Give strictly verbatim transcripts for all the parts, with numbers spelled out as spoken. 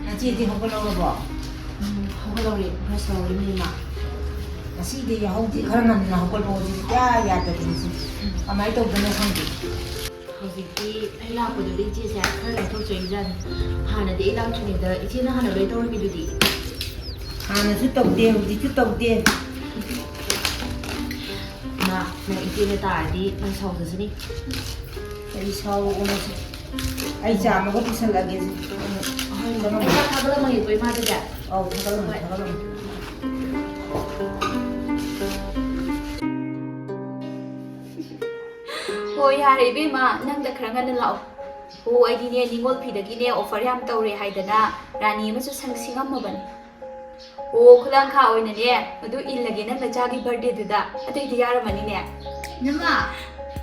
ꯅꯆꯦꯗꯤ ꯍꯧꯒꯠꯂꯧꯔꯕꯣ? ꯎꯝ, ꯍꯧꯒꯠꯂꯧꯔꯦ, brush ꯇꯧꯔꯦ, ꯏꯃꯥ꯫ ꯉꯁꯤꯗꯤ ꯌꯥꯍꯧꯗꯤ ꯈꯔ ꯉꯟꯅ ꯍꯧꯒꯠꯂꯣ, ꯍꯧꯖꯤꯛ ꯏꯌꯥ ꯌꯥꯗꯕꯤꯁꯦ꯫ ꯀꯃꯥꯏꯅ ꯇꯧꯗꯣꯏꯅꯣ ꯈꯪꯗꯦ꯫ ꯍꯧꯖꯤꯛꯇꯤ ꯑꯩ ꯂꯥꯛꯄꯗꯨꯗ ꯏꯆꯦꯁꯦ ꯈꯔ ꯂꯥꯏꯊꯣꯛꯆꯔꯤꯖꯥꯠꯅꯤ꯫ ꯍꯥꯟꯅꯗꯤ ꯑꯩ ꯂꯥꯛꯇ꯭ꯔꯤꯉꯩꯗ ꯏꯆꯦꯅ ꯍꯥꯟꯅ ꯂꯣꯏ ꯇꯧꯔꯝꯃꯤꯗꯨꯗꯤ꯫ ꯍꯥꯟꯅꯁꯨ ꯇꯧꯗꯦ, ꯍꯧꯖꯤꯛꯁꯨ ꯇꯧꯗꯦ꯫ ꯃꯥ, ꯅꯪ ꯏꯆꯦꯅ ꯇꯥꯔꯗꯤ ꯅꯪ ꯁꯥꯎꯖꯁꯅꯤ꯫ ꯑꯩ ꯁꯥꯎꯔꯨꯒꯅꯨꯁꯦ꯫ ꯑꯩ ꯆꯥ ꯑꯃꯒ ꯄꯨꯁꯜꯂꯛꯑꯒꯦꯁꯦ꯫ ꯍꯣꯏ, ꯆꯠꯂꯝꯃꯣ꯫ ꯑꯩ ꯆꯥꯛ ꯊꯥꯒꯠꯂꯝꯃꯒꯦꯀꯣ, ꯏꯃꯥꯗꯨꯗꯤ꯫ ꯑꯧ, ꯊꯥꯒꯠꯂꯝꯃꯣ, ꯍꯣꯏ꯫ ꯊꯥꯒꯠꯂꯝꯃꯣ꯫ ꯍꯣꯏ, ꯌꯥꯔꯦ ꯏꯕꯦꯝꯃ, ꯅꯪꯗ ꯈꯔ ꯉꯟꯅ ꯂꯥꯛꯑꯣ꯫ ꯑꯣ, ꯑꯩꯗꯤꯅꯦ, ꯅꯤꯉꯣꯜ ꯐꯤꯗꯒꯤꯅꯦ offer ꯌꯥꯝ ꯇꯧꯔꯦ ꯍꯥꯏꯗꯅ ꯔꯥꯅꯤ ꯑꯃꯁꯨ ꯁꯪ-, ꯁꯤꯡꯉꯝꯃꯕꯅꯤ꯫ ꯑꯣ, ꯈꯨꯂꯪꯈꯥ ꯑꯣꯏꯅꯅꯦ, ꯑꯗꯨ ꯏꯜꯂꯒꯦ ꯅꯪ ꯅꯆꯥꯒꯤ birthdayꯗꯨꯗ꯫ ꯑꯇꯩꯗꯤ ꯌꯥꯔꯝꯃꯅꯤꯅꯦ꯫ ꯏꯅꯝꯃ!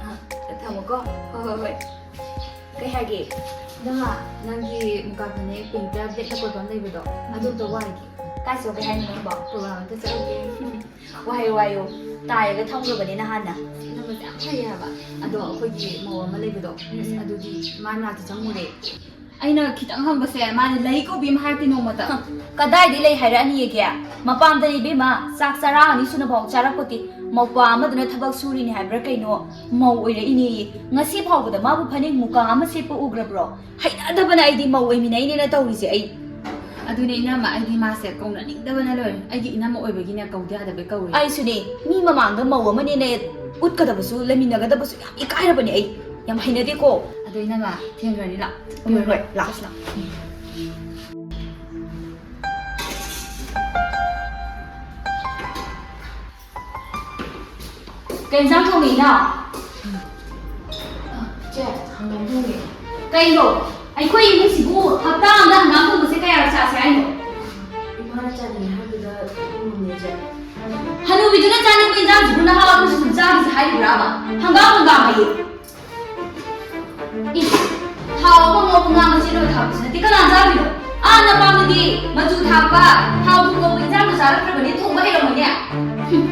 ꯑ, ꯊꯝꯃꯣꯀꯣ꯫ ꯍꯣꯏ, ꯍꯣꯏ, ꯍꯣꯏ꯫ ꯀꯩ ꯍꯥꯏꯒꯦ? ꯏꯅꯝꯃ, ꯅꯪꯒꯤ ꯃꯨꯀꯥ ꯐꯅꯦꯛ pinkꯇ blackꯅ ꯀꯣꯏꯕ ꯑꯃ ꯂꯩꯕꯗꯣ, ꯑꯗꯨ ꯑꯝꯇ ꯋꯥꯏꯒꯦ꯫ ꯀꯥꯏ ꯆꯠꯂꯨꯒꯦ ꯍꯥꯏꯅꯣ ꯅꯪꯕꯣ? Program ꯑꯝꯇ ꯆꯠꯂꯨꯒꯦ꯫ ꯋꯥꯏꯌꯨ, ꯋꯥꯏꯌꯨ꯫ ꯇꯥꯏꯔꯒ ꯊꯝꯈ꯭ꯔꯕꯅꯦ ꯅꯍꯥꯟꯅ꯫ ꯏꯅꯝꯃꯁꯦ ꯌꯥꯝ ꯐꯩ ꯍꯥꯏꯕ꯫ ꯑꯗꯣ ꯑꯩꯈꯣꯏꯒꯤ ꯃꯧ ꯑꯃ ꯂꯩꯕꯗꯣ, ꯎꯝ, ꯎꯝ꯫ ꯑꯗꯨꯗꯤ ꯃꯥ ꯃꯅꯥꯛꯇ ꯆꯪꯉꯨꯔꯦ꯫ ꯑꯩꯅ ꯈꯤꯇꯪ ꯍꯪꯕꯁꯦ, ꯃꯥꯗꯤ ꯂꯩ ꯀꯧꯕꯤ ꯑꯃ ꯍꯥꯏꯔꯛꯇꯦ ꯅꯣꯡꯃꯇ꯫ ꯍ, ꯀꯗꯥꯏꯗꯩ ꯂꯩ ꯍꯥꯏꯔꯛꯑꯅꯤꯒꯦ? ꯃꯄꯥꯝꯗꯅꯤ ꯏꯕꯦꯝꯃ, ꯆꯥꯛ ꯆꯔꯥ ꯑꯅꯤ ꯁꯨꯅ ꯐꯥꯎ ꯆꯥꯔꯛꯄꯣꯠꯇꯦ꯫ ꯃꯧꯄ꯭ꯋꯥ ꯑꯃꯗꯨꯅ ꯊꯕꯛ ꯁꯨꯔꯤꯅꯤ ꯍꯥꯏꯕ꯭ꯔꯥ ꯀꯩꯅꯣ, ꯃꯧ ꯑꯣꯏꯔꯛꯏꯅꯦꯌꯦ꯫ ꯉꯁꯤ ꯐꯥꯎꯕꯗ ꯃꯥꯕꯨ ꯐꯅꯦꯛ ꯃꯨꯀꯥ ꯑꯃ ꯁꯦꯠꯄ ꯎꯈ꯭ꯔꯕ꯭ꯔꯣ? ꯍꯩꯅꯗꯕꯅ ꯑꯩꯗꯤ ꯃꯧ ꯑꯣꯏꯃꯤꯟꯅꯩꯅꯦꯅ ꯇꯧꯔꯤꯁꯦ ꯑꯩ꯫ ꯑꯗꯨꯅꯦ ꯏꯅꯝꯃ, ꯑꯩꯗꯤ ꯃꯥꯁꯦ ꯀꯧꯅꯅꯤꯡꯗꯕꯅ ꯂꯣꯏꯔꯦ꯫ ꯑꯩꯒꯤ ꯏꯅꯝꯃ ꯑꯣꯏꯕꯒꯤꯅꯦ ꯀꯧꯗ ꯌꯥꯗꯕꯩ ꯀꯧꯔꯤ꯫ ꯑꯩꯁꯨꯅꯦ, ꯃꯤ ꯃꯃꯥꯡꯗ ꯃꯧ ꯑꯃꯅꯦꯅ ꯎꯠꯀꯗꯕꯁꯨ, ꯂꯩꯃꯤꯟꯅꯒꯗꯕꯁꯨ ꯌꯥꯝ ꯏꯀꯥꯏꯔꯕꯅꯦ ꯑꯩ꯫ ꯌꯥꯝ ꯍꯩꯅꯗꯦꯀꯣ꯫ ꯑꯗꯣ ꯏꯅꯝꯃ, ꯊꯦꯡꯈ꯭ꯔꯅꯤ, ꯂꯥꯛ-, ꯍꯣꯏ, ꯍꯣꯏ, ꯂꯥꯛ-, ꯆꯠꯁꯤ ꯂꯥꯛ-꯫ ꯀꯩ ꯏꯟꯖꯥꯡ ꯊꯣꯡꯉꯤꯅꯣ? ꯆꯦ, ꯍꯪꯒꯥꯝ ꯊꯣꯡꯉꯦ꯫ ꯀꯩꯅꯣ? ꯑꯩꯈꯣꯏ ꯏꯃꯨꯡꯁꯤꯕꯨ ꯍꯞꯇꯥ ꯑꯃꯗ ꯍꯪꯒꯥꯝ ꯊꯣꯡꯕꯁꯦ ꯀꯌꯥꯔꯛ ꯆꯥꯁꯦ ꯍꯥꯏꯅꯣ? ꯏꯃꯥꯅ ꯆꯥꯅꯤꯡꯉꯦ ꯍꯥꯏꯕꯗꯨꯗ ꯊꯣꯡꯉꯤꯅꯦ, ꯆꯦ꯫ ꯍꯅꯨꯕꯤꯗꯨꯅ ꯆꯥꯅꯤꯡꯕ ꯏꯟꯖꯥꯡꯁꯤꯕꯨ ꯅꯍꯥ ꯑꯩꯈꯣꯏꯁꯨ ꯑꯗꯨꯝ ꯆꯥꯈꯤꯁꯦ ꯍꯥꯏꯔꯤꯕ꯭ꯔꯥꯕ? ꯍꯪꯒꯥꯝ ꯍꯪꯒꯥꯝ ꯍꯥꯏꯌꯦ꯫ ꯏꯁ, ꯊꯥꯎ ꯑꯃ ꯉꯧꯕ ꯉꯥ ꯃꯆꯦꯠ ꯑꯃ ꯊꯥꯛꯄꯁꯨ ꯅꯠꯇꯦ, ꯀꯅꯥ ꯆꯥꯗꯣꯏꯅꯣ? ꯑꯥ, ꯅꯄꯥꯝꯗꯗꯤ ꯃꯆꯨ ꯊꯥꯛꯄ, ꯊꯥꯎ ꯊꯨꯝ ꯉꯧꯕ ꯏꯟꯖꯥꯡꯗꯣ ꯆꯥꯔꯛꯇ꯭ꯔꯕꯅꯤ, ꯊꯣꯡꯕ ꯍꯩꯔꯝꯃꯣꯏꯅꯦ꯫ ꯍꯨꯝ,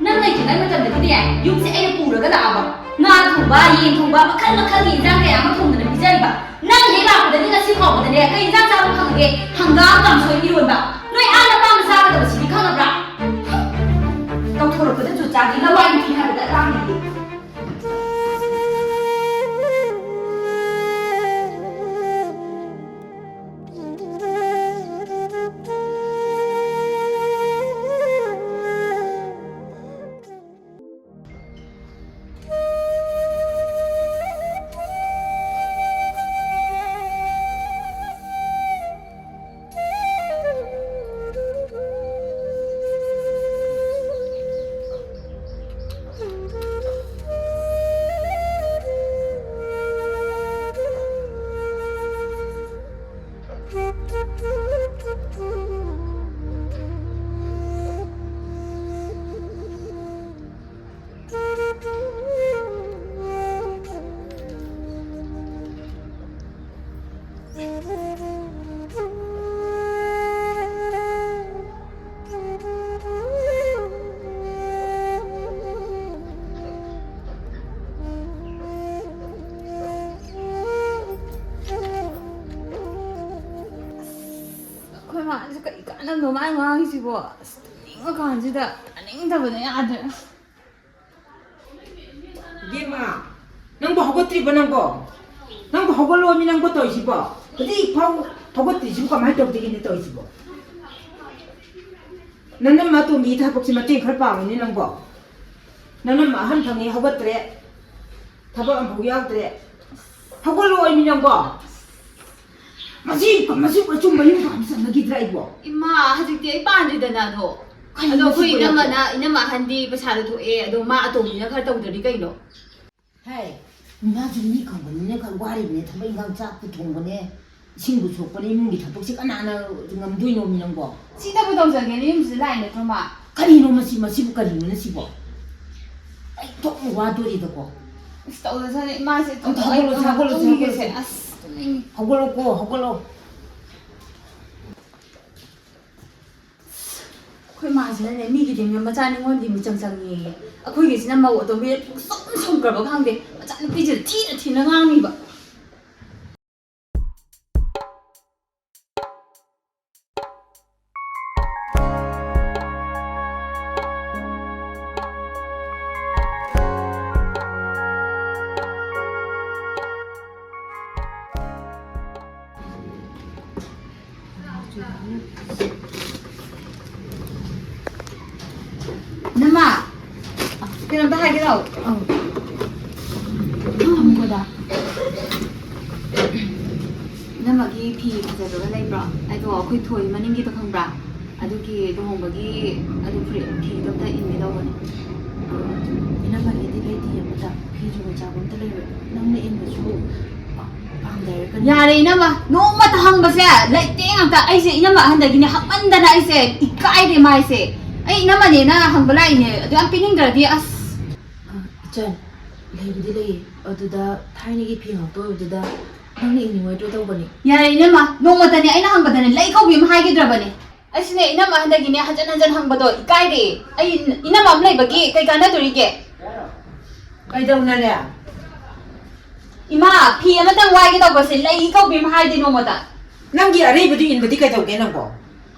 ꯅꯪ ꯂꯩꯇ꯭ꯔꯤꯉꯩ ꯃꯇꯝꯗꯗꯤꯅꯦ, ꯌꯨꯝꯁꯦ ꯑꯩꯅ ꯄꯨꯔꯒ ꯂꯥꯛꯑꯕ꯫ ꯉꯥ ꯊꯣꯡꯕ, ꯌꯦꯟ ꯊꯣꯡꯕ, ꯃꯈꯜ ꯃꯈꯜꯒꯤ ꯏꯟꯖꯥꯡ ꯀꯌꯥ ꯑꯃ ꯊꯣꯡꯗꯅ ꯄꯤꯖꯔꯤꯕ꯫ ꯅꯪ ꯍꯦꯛ ꯂꯥꯛꯄꯗꯒꯤ ꯉꯁꯤ ꯐꯥꯎꯕꯗꯅꯦ, ꯀꯩ ꯏꯟꯖꯥꯡ ꯆꯥꯕ ꯐꯪꯒꯦ? ꯍꯪꯒꯥꯝ ꯀꯥꯡꯁꯣꯏ ꯏꯔꯣꯟꯕ꯫ ꯅꯣꯏ ꯑꯥ ꯅꯄꯥꯝꯗ ꯆꯥꯒꯗꯕꯁꯤꯗꯤ ꯈꯪꯉꯕ꯭ꯔꯥ? ꯇꯧꯊꯣꯔꯛꯄꯗ ꯆꯨꯆꯥꯛꯀꯤ ꯂꯋꯥꯏ ꯅꯨꯄꯤ ꯍꯥꯏꯕꯗ ꯑꯇꯥꯡꯕꯅꯤ꯫ ꯑꯩꯈꯣꯏ ꯃꯥꯁꯦ ꯀꯔꯤ ꯀꯥꯟꯅꯕꯅꯣ ꯃꯥꯅ ꯉꯥꯡꯉꯤꯁꯤꯕꯣ? ꯑꯁ, ꯇꯨꯝꯅꯤꯡꯉꯀꯥꯟꯁꯤꯗ ꯇꯥꯅꯤꯡꯗꯕꯅ ꯌꯥꯗ꯭ꯔꯦ꯫ ꯏꯕꯦꯝꯃ, ꯅꯪꯕꯨ ꯍꯧꯒꯠꯇ꯭ꯔꯤꯕꯣ ꯅꯪꯕꯣ? ꯅꯪꯕꯨ ꯍꯧꯒꯠꯂꯣꯃꯤ ꯅꯪꯕꯨ ꯇꯧꯔꯤꯁꯤꯕꯣ? ꯍꯧꯖꯤꯛ ꯐꯥꯎ ꯍꯧꯒꯠꯇ꯭ꯔꯤꯁꯤꯕꯨ ꯀꯃꯥꯏꯅ ꯇꯧꯗꯣꯏꯒꯤꯅꯦ ꯇꯧꯔꯤꯁꯤꯕꯣ? ꯅꯅꯝꯃ ꯑꯇꯣꯝꯕꯤꯒꯤ ꯊꯕꯛꯁꯤ ꯃꯇꯦꯡ ꯈꯔ ꯄꯥꯡꯉꯨꯅꯦ ꯅꯪꯕꯣ꯫ ꯅꯅꯝꯃ ꯑꯍꯟ ꯐꯪꯉꯦ ꯍꯧꯒꯠꯇ꯭ꯔꯦ꯫ ꯊꯕꯛ ꯑꯃꯐꯥꯎ ꯌꯥꯎꯗ꯭ꯔꯦ꯫ ꯍꯧꯒꯠꯂꯣꯃꯤ ꯅꯪꯕꯣ꯫ ꯃꯁꯤ, ꯃꯁꯤ ꯑꯆꯨꯝꯕ ꯌꯨꯝ ꯄꯥꯟꯕ ꯆꯠꯅꯈꯤꯗ꯭ꯔꯥ ꯑꯩꯕꯣ? ꯏꯃꯥ, ꯍꯧꯖꯤꯛꯇꯤ ꯑꯩ ꯄꯥꯟꯗ꯭ꯔꯤꯗꯅ ꯑꯗꯣ꯫ ꯀꯩꯅꯣ ꯑꯗꯣ ꯑꯩꯈꯣꯏ ꯃꯁꯤꯕꯨ ꯌꯥꯝꯅ ꯏꯅꯝꯃ, ꯏꯅꯝꯃ ꯑꯍꯟꯗꯤ ꯄꯩꯁꯥꯗꯣ ꯊꯣꯛꯑꯦ, ꯑꯗꯣ ꯃꯥ ꯑꯇꯣꯝꯕꯤꯅ ꯈꯔ ꯇꯧꯗ꯭ꯔꯗꯤ ꯀꯩꯅꯣ? ꯍꯥꯏ, ꯏꯃꯥꯁꯨ ꯃꯤ ꯈꯪꯕꯅꯤꯅ ꯈꯔ ꯋꯥꯔꯤꯕꯅꯦ, ꯊꯕꯛ ꯏꯪꯈꯥꯡ ꯆꯥꯛꯄꯨ ꯊꯣꯡꯕꯅꯦ, ꯏꯁꯤꯡꯕꯨ ꯁꯣꯛꯄꯅꯦ, ꯏꯃꯨꯡꯒꯤ ꯊꯕꯛꯁꯦ ꯀꯅꯥꯅ ꯉꯝꯗꯣꯏꯅꯣꯃꯤ ꯅꯪꯕꯣ? ꯁꯤꯗꯕꯨ ꯇꯧꯖꯒꯦꯅ ꯌꯨꯝꯁꯤꯗ ꯂꯥꯛꯏ ꯅꯠꯇ꯭ꯔꯣ ꯃꯥ? ꯀꯔꯤꯅꯣ ꯃꯁꯤ, ꯃꯁꯤꯕꯨ ꯀꯔꯤꯅꯣꯅꯦ ꯁꯤꯕꯣ? ꯑꯩ ꯊꯣꯛꯅ ꯋꯥꯗꯣꯔꯤꯗꯀꯣ꯫ ꯑꯁ, ꯇꯧꯖꯁꯅꯤ ꯏꯃꯥꯁꯦ꯫ ꯑꯝꯇ ꯍꯧꯒꯠꯂꯣ, ꯑꯩ ꯍꯧꯒꯠꯂꯣ, ꯇꯨꯝꯈꯤꯒꯦꯁꯦ꯫ ꯍꯧꯒꯠꯂꯣ꯫ ꯑꯁ, ꯇꯨꯝꯅꯤꯡꯉꯤ꯫ ꯍꯧꯒꯠꯂꯣꯀꯣ, ꯍꯧꯒꯠꯂꯣ꯫ ꯑꯩꯈꯣꯏ ꯃꯥꯁꯤꯅꯅꯦ ꯃꯤꯒꯤꯗꯤ ꯃꯆꯥ ꯅꯤꯉꯣꯜꯒꯤ ꯃꯤꯆꯪ ꯆꯪꯉꯦꯌꯦ꯫ ꯑꯩꯈꯣꯏꯒꯤꯁꯤꯅ ꯃꯧ ꯑꯇꯣꯝꯕꯤꯗ ꯄꯨꯡꯁꯨꯝ ꯁꯨꯝꯈ꯭ꯔꯕ ꯈꯪꯗꯦ꯫ ꯃꯆꯥꯅꯨꯄꯤꯁꯤꯗ ꯊꯤꯅ ꯊꯤꯅ ꯉꯥꯡꯉꯤꯕ꯫ ꯏꯅꯝꯃ, ꯀꯩꯅꯣꯝꯇ ꯍꯥꯏꯒꯦ ꯂꯥꯎ꯫ ꯑꯧ꯫ ꯐꯝꯃꯣꯗ꯫ ꯏꯅꯝꯃꯒꯤ ꯐꯤ ꯐꯖꯕꯒ ꯂꯩꯕ꯭ꯔꯣ? ꯑꯩꯗꯣ ꯑꯩꯈꯣꯏ ꯊꯣꯏ ꯃꯅꯤꯡꯒꯤꯗꯣ ꯈꯪꯕ꯭ꯔꯥ? ꯑꯗꯨꯒꯤ ꯂꯨꯍꯣꯡꯕꯒꯤ ꯑꯗꯨ ꯐꯨꯔꯤꯠ ꯐꯤꯗꯣ ꯑꯝꯇ ꯏꯟꯒꯦ ꯇꯧꯕꯅꯦ꯫ ꯏꯅꯝꯃꯒꯤꯗꯤ ꯂꯩꯇꯤꯌꯦ ꯑꯃꯇ꯫ ꯐꯤꯁꯨ ꯃꯆꯥꯕꯨ ꯑꯝꯇ ꯂꯩꯔꯣꯏ꯫ ꯅꯪꯅ ꯏꯟꯕꯁꯨ ꯄꯥꯝꯗꯦ ꯍꯥꯏꯔꯛꯀꯅꯤ꯫ ꯌꯥꯔꯦ ꯏꯅꯝꯃ, ꯅꯣꯡꯃꯇ ꯍꯪꯕꯁꯦ ꯂꯩꯇꯦ ꯉꯥꯛꯇ꯫ ꯑꯩꯁꯦ ꯏꯅꯝꯃ ꯑꯍꯟꯗꯒꯤꯅꯦ ꯍꯪꯃꯟꯗꯅ ꯑꯩꯁꯦ ꯏꯀꯥꯏꯔꯦ ꯃꯥꯏꯁꯦ꯫ ꯑꯩ ꯏꯅꯝꯃꯅꯦꯅ ꯍꯪꯕ ꯂꯥꯛꯏꯅꯦ, ꯑꯗꯨ ꯌꯥꯝ ꯄꯤꯅꯤꯡꯗ꯭ꯔꯗꯤ ꯑꯁ꯫ ꯑ, ꯏꯆꯟ, ꯂꯩꯕꯨꯗꯤ ꯂꯩꯌꯦ꯫ ꯑꯗꯨꯗ ꯊꯥꯏꯅꯒꯤ ꯐꯤ ꯉꯥꯛꯇ ꯑꯣꯏꯕꯗꯨꯗ ꯅꯪꯅ ꯏꯅꯤꯡꯉꯣꯏꯗ꯭ꯔꯣ ꯇꯧꯕꯅꯤ꯫ ꯌꯥꯔꯦ ꯏꯅꯝꯃ, ꯅꯣꯡꯃꯇꯅꯦ ꯑꯩꯅ ꯍꯪꯕꯗꯅꯦ ꯂꯩ ꯀꯧꯕꯤ ꯑꯃ ꯍꯥꯏꯈꯤꯗ꯭ꯔꯕꯅꯦ꯫ ꯑꯩꯁꯨꯅꯦ ꯏꯅꯝꯃ ꯑꯍꯟꯗꯒꯤꯅꯦ ꯍꯟꯖꯟ ꯍꯟꯖꯟ ꯍꯪꯕꯗꯣ ꯏꯀꯥꯏꯔꯦ꯫ ꯑꯩ ꯏꯅꯝꯃ ꯑꯃ ꯂꯩꯕꯒꯤ ꯀꯩ ꯀꯥꯟꯅꯗꯣꯔꯤꯒꯦ? ꯀꯩꯗꯧꯅꯔꯦ? ꯏꯃꯥ, ꯐꯤ ꯑꯃꯇꯪ ꯋꯥꯏꯒꯦ ꯇꯧꯕꯁꯦ ꯂꯩ ꯀꯧꯕꯤ ꯑꯃ ꯍꯥꯏꯗꯦ ꯅꯣꯡꯃꯇ꯫ ꯅꯪꯒꯤ ꯑꯔꯩꯕꯗꯨ ꯏꯟꯕꯗꯤ ꯀꯩꯗꯧꯒꯦ ꯅꯪꯕꯣ?